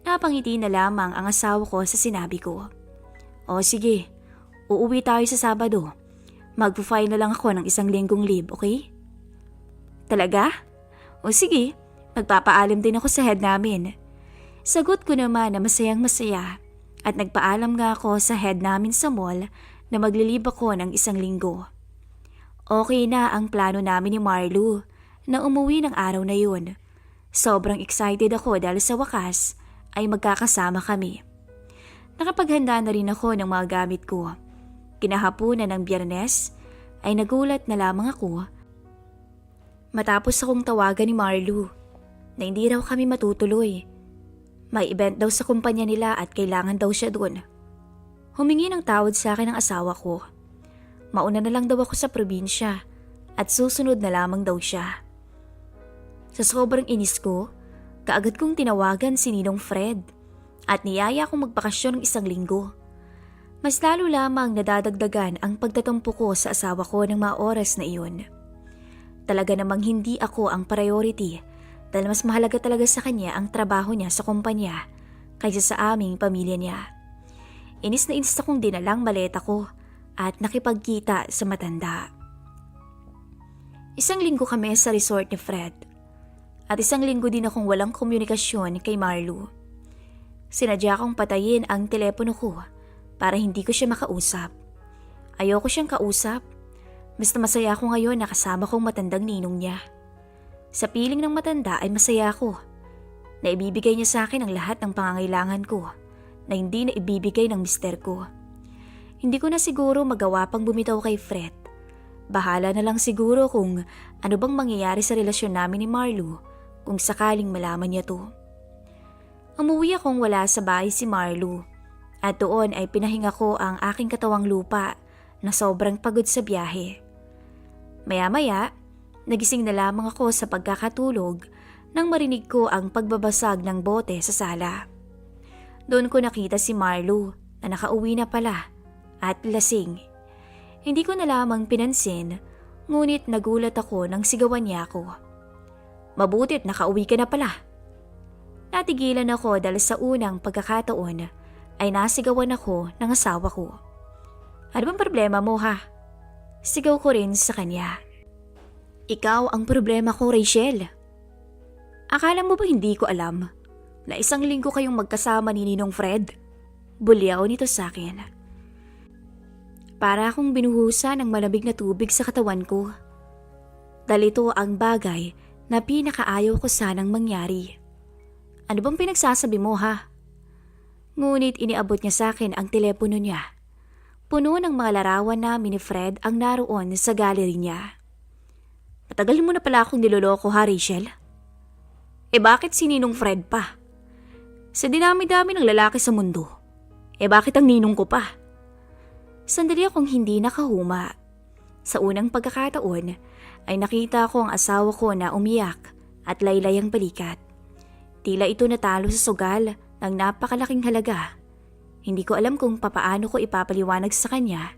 Napangiti na lamang ang asawa ko sa sinabi ko. O sige, uuwi tayo sa Sabado. Magpo-file na lang ako ng 1 linggong leave, okay? Talaga? O sige, magpapaalam din ako sa head namin. Sagot ko naman na masayang masaya at nagpaalam nga ako sa head namin sa mall na maglilib ako ng 1 linggo. Okay na ang plano namin ni Marlo na umuwi ng araw na yun. Sobrang excited ako dahil sa wakas ay magkakasama kami. Nakapaghanda na rin ako ng mga gamit ko. Kinahaponan ng Biyernes ay nagulat na lamang ako matapos akong tawagan ni Marlo na hindi raw kami matutuloy. May event daw sa kumpanya nila at kailangan daw siya doon. Humingi ng tawad sa akin ang asawa ko. Mauna na lang daw ako sa probinsya at susunod na lamang daw siya. Sa sobrang inis ko, kaagad kong tinawagan si Ninong Fred at niyaya akong magbakasyon ng 1 linggo. Mas lalo lamang nadadagdagan ang pagtatampo ko sa asawa ko ng mga oras na iyon. Talaga namang hindi ako ang priority dahil mas mahalaga talaga sa kanya ang trabaho niya sa kumpanya kaysa sa aming pamilya niya. Inis na inis akong dinalang maleta ko at nakipagkita sa matanda. 1 linggo kami sa resort ni Fred at 1 linggo din akong walang komunikasyon kay Marlo. Sinadya kong patayin ang telepono ko para hindi ko siya makausap. Ayoko siyang kausap. Basta masaya ako ngayon na kasama kong matandang ninong niya. Sa piling ng matanda ay masaya ako. Naibibigay niya sa akin ang lahat ng pangangailangan ko na hindi na ibibigay ng mister ko. Hindi ko na siguro magawa pang bumitaw kay Fred. Bahala na lang siguro kung ano bang mangyayari sa relasyon namin ni Marlo kung sakaling malaman niya to. Umuwi akong wala sa bahay si Marlo at doon ay pinahinga ko ang aking katawang lupa na sobrang pagod sa biyahe. Maya-maya, nagising na lamang ako sa pagkakatulog nang marinig ko ang pagbabasag ng bote sa sala. Doon ko nakita si Marlo na nakauwi na pala at lasing. Hindi ko na lamang pinansin, ngunit nagulat ako nang sigawan niya ako. Mabutit nakauwi ka na pala. Natigilan ako dahil sa unang pagkakataon ay nasigawan ako ng asawa ko. Ano bang problema mo ha? Sigaw ko rin sa kanya. Ikaw ang problema ko, Rachel. Akala mo ba hindi ko alam na 1 linggo kayong magkasama ni Ninong Fred? Bulyaw nito sa akin. Para akong binuhusan ng malamig na tubig sa katawan ko. Dahil ito ang bagay na pinakaayaw ko sanang mangyari. Ano bang pinagsasabi mo ha? Ngunit iniabot niya sa akin ang telepono niya. Puno ng mga larawan namin ni Fred ang naroon sa gallery niya. Matagal mo na pala akong niloloko ha, Rachel? Bakit si Ninong Fred pa? Sa dinami-dami ng lalaki sa mundo, bakit ang ninong ko pa? Sandali akong hindi nakahuma. Sa unang pagkakataon ay nakita ko ang asawa ko na umiyak at laylay ang balikat. Tila ito natalo sa sugal ng napakalaking halaga. Hindi ko alam kung papaano ko ipapaliwanag sa kanya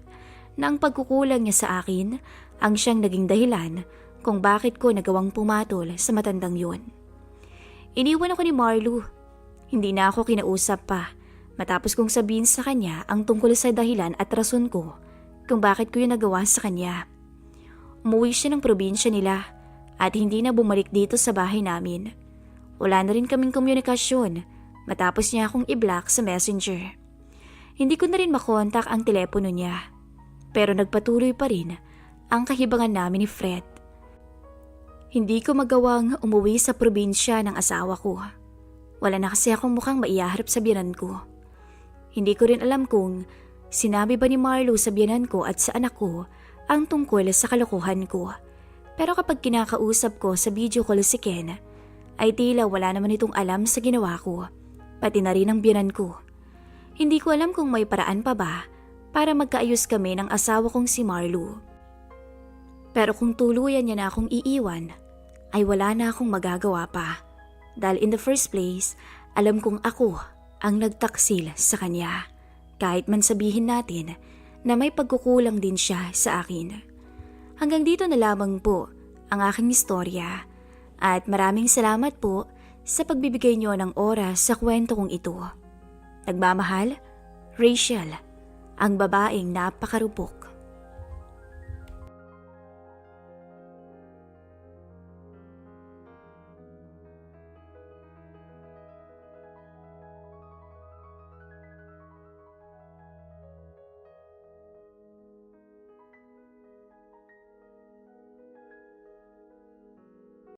na ang pagkukulang niya sa akin ang siyang naging dahilan kung bakit ko nagawang pumatol sa matandang yun. Iniwan ako ni Marlo. Hindi na ako kinausap pa Matapos kong sabihin sa kanya ang tungkol sa dahilan at rason ko kung bakit ko yun nagawa sa kanya. Umuwi siya ng probinsya nila at hindi na bumalik dito sa bahay namin. Wala na rin kaming komunikasyon matapos niya akong i-block sa messenger. Hindi ko na rin makontak ang telepono niya. Pero nagpatuloy pa rin ang kahibangan namin ni Fred. Hindi ko magawang umuwi sa probinsya ng asawa ko. Wala na kasi akong mukhang maiyaharap sa biyanan ko. Hindi ko rin alam kung sinabi ba ni Marlo sa biyanan ko at sa anak ko ang tungkol sa kalokohan ko. Pero kapag kinakausap ko sa video call si Ken, ay tila wala naman itong alam sa ginawa ko, pati na rin ang biyanan ko. Hindi ko alam kung may paraan pa ba para magkaayos kami ng asawa kong si Marlo. Pero kung tuluyan niya na akong iiwan, ay wala na akong magagawa pa. Dahil in the first place, alam kong ako ang nagtaksil sa kanya. Kahit man sabihin natin na may pagkukulang din siya sa akin. Hanggang dito na lamang po ang aking istorya. At maraming salamat po sa pagbibigay niyo ng oras sa kwento kong ito. Nagmamahal, Rachel, ang babaeng napakarupok.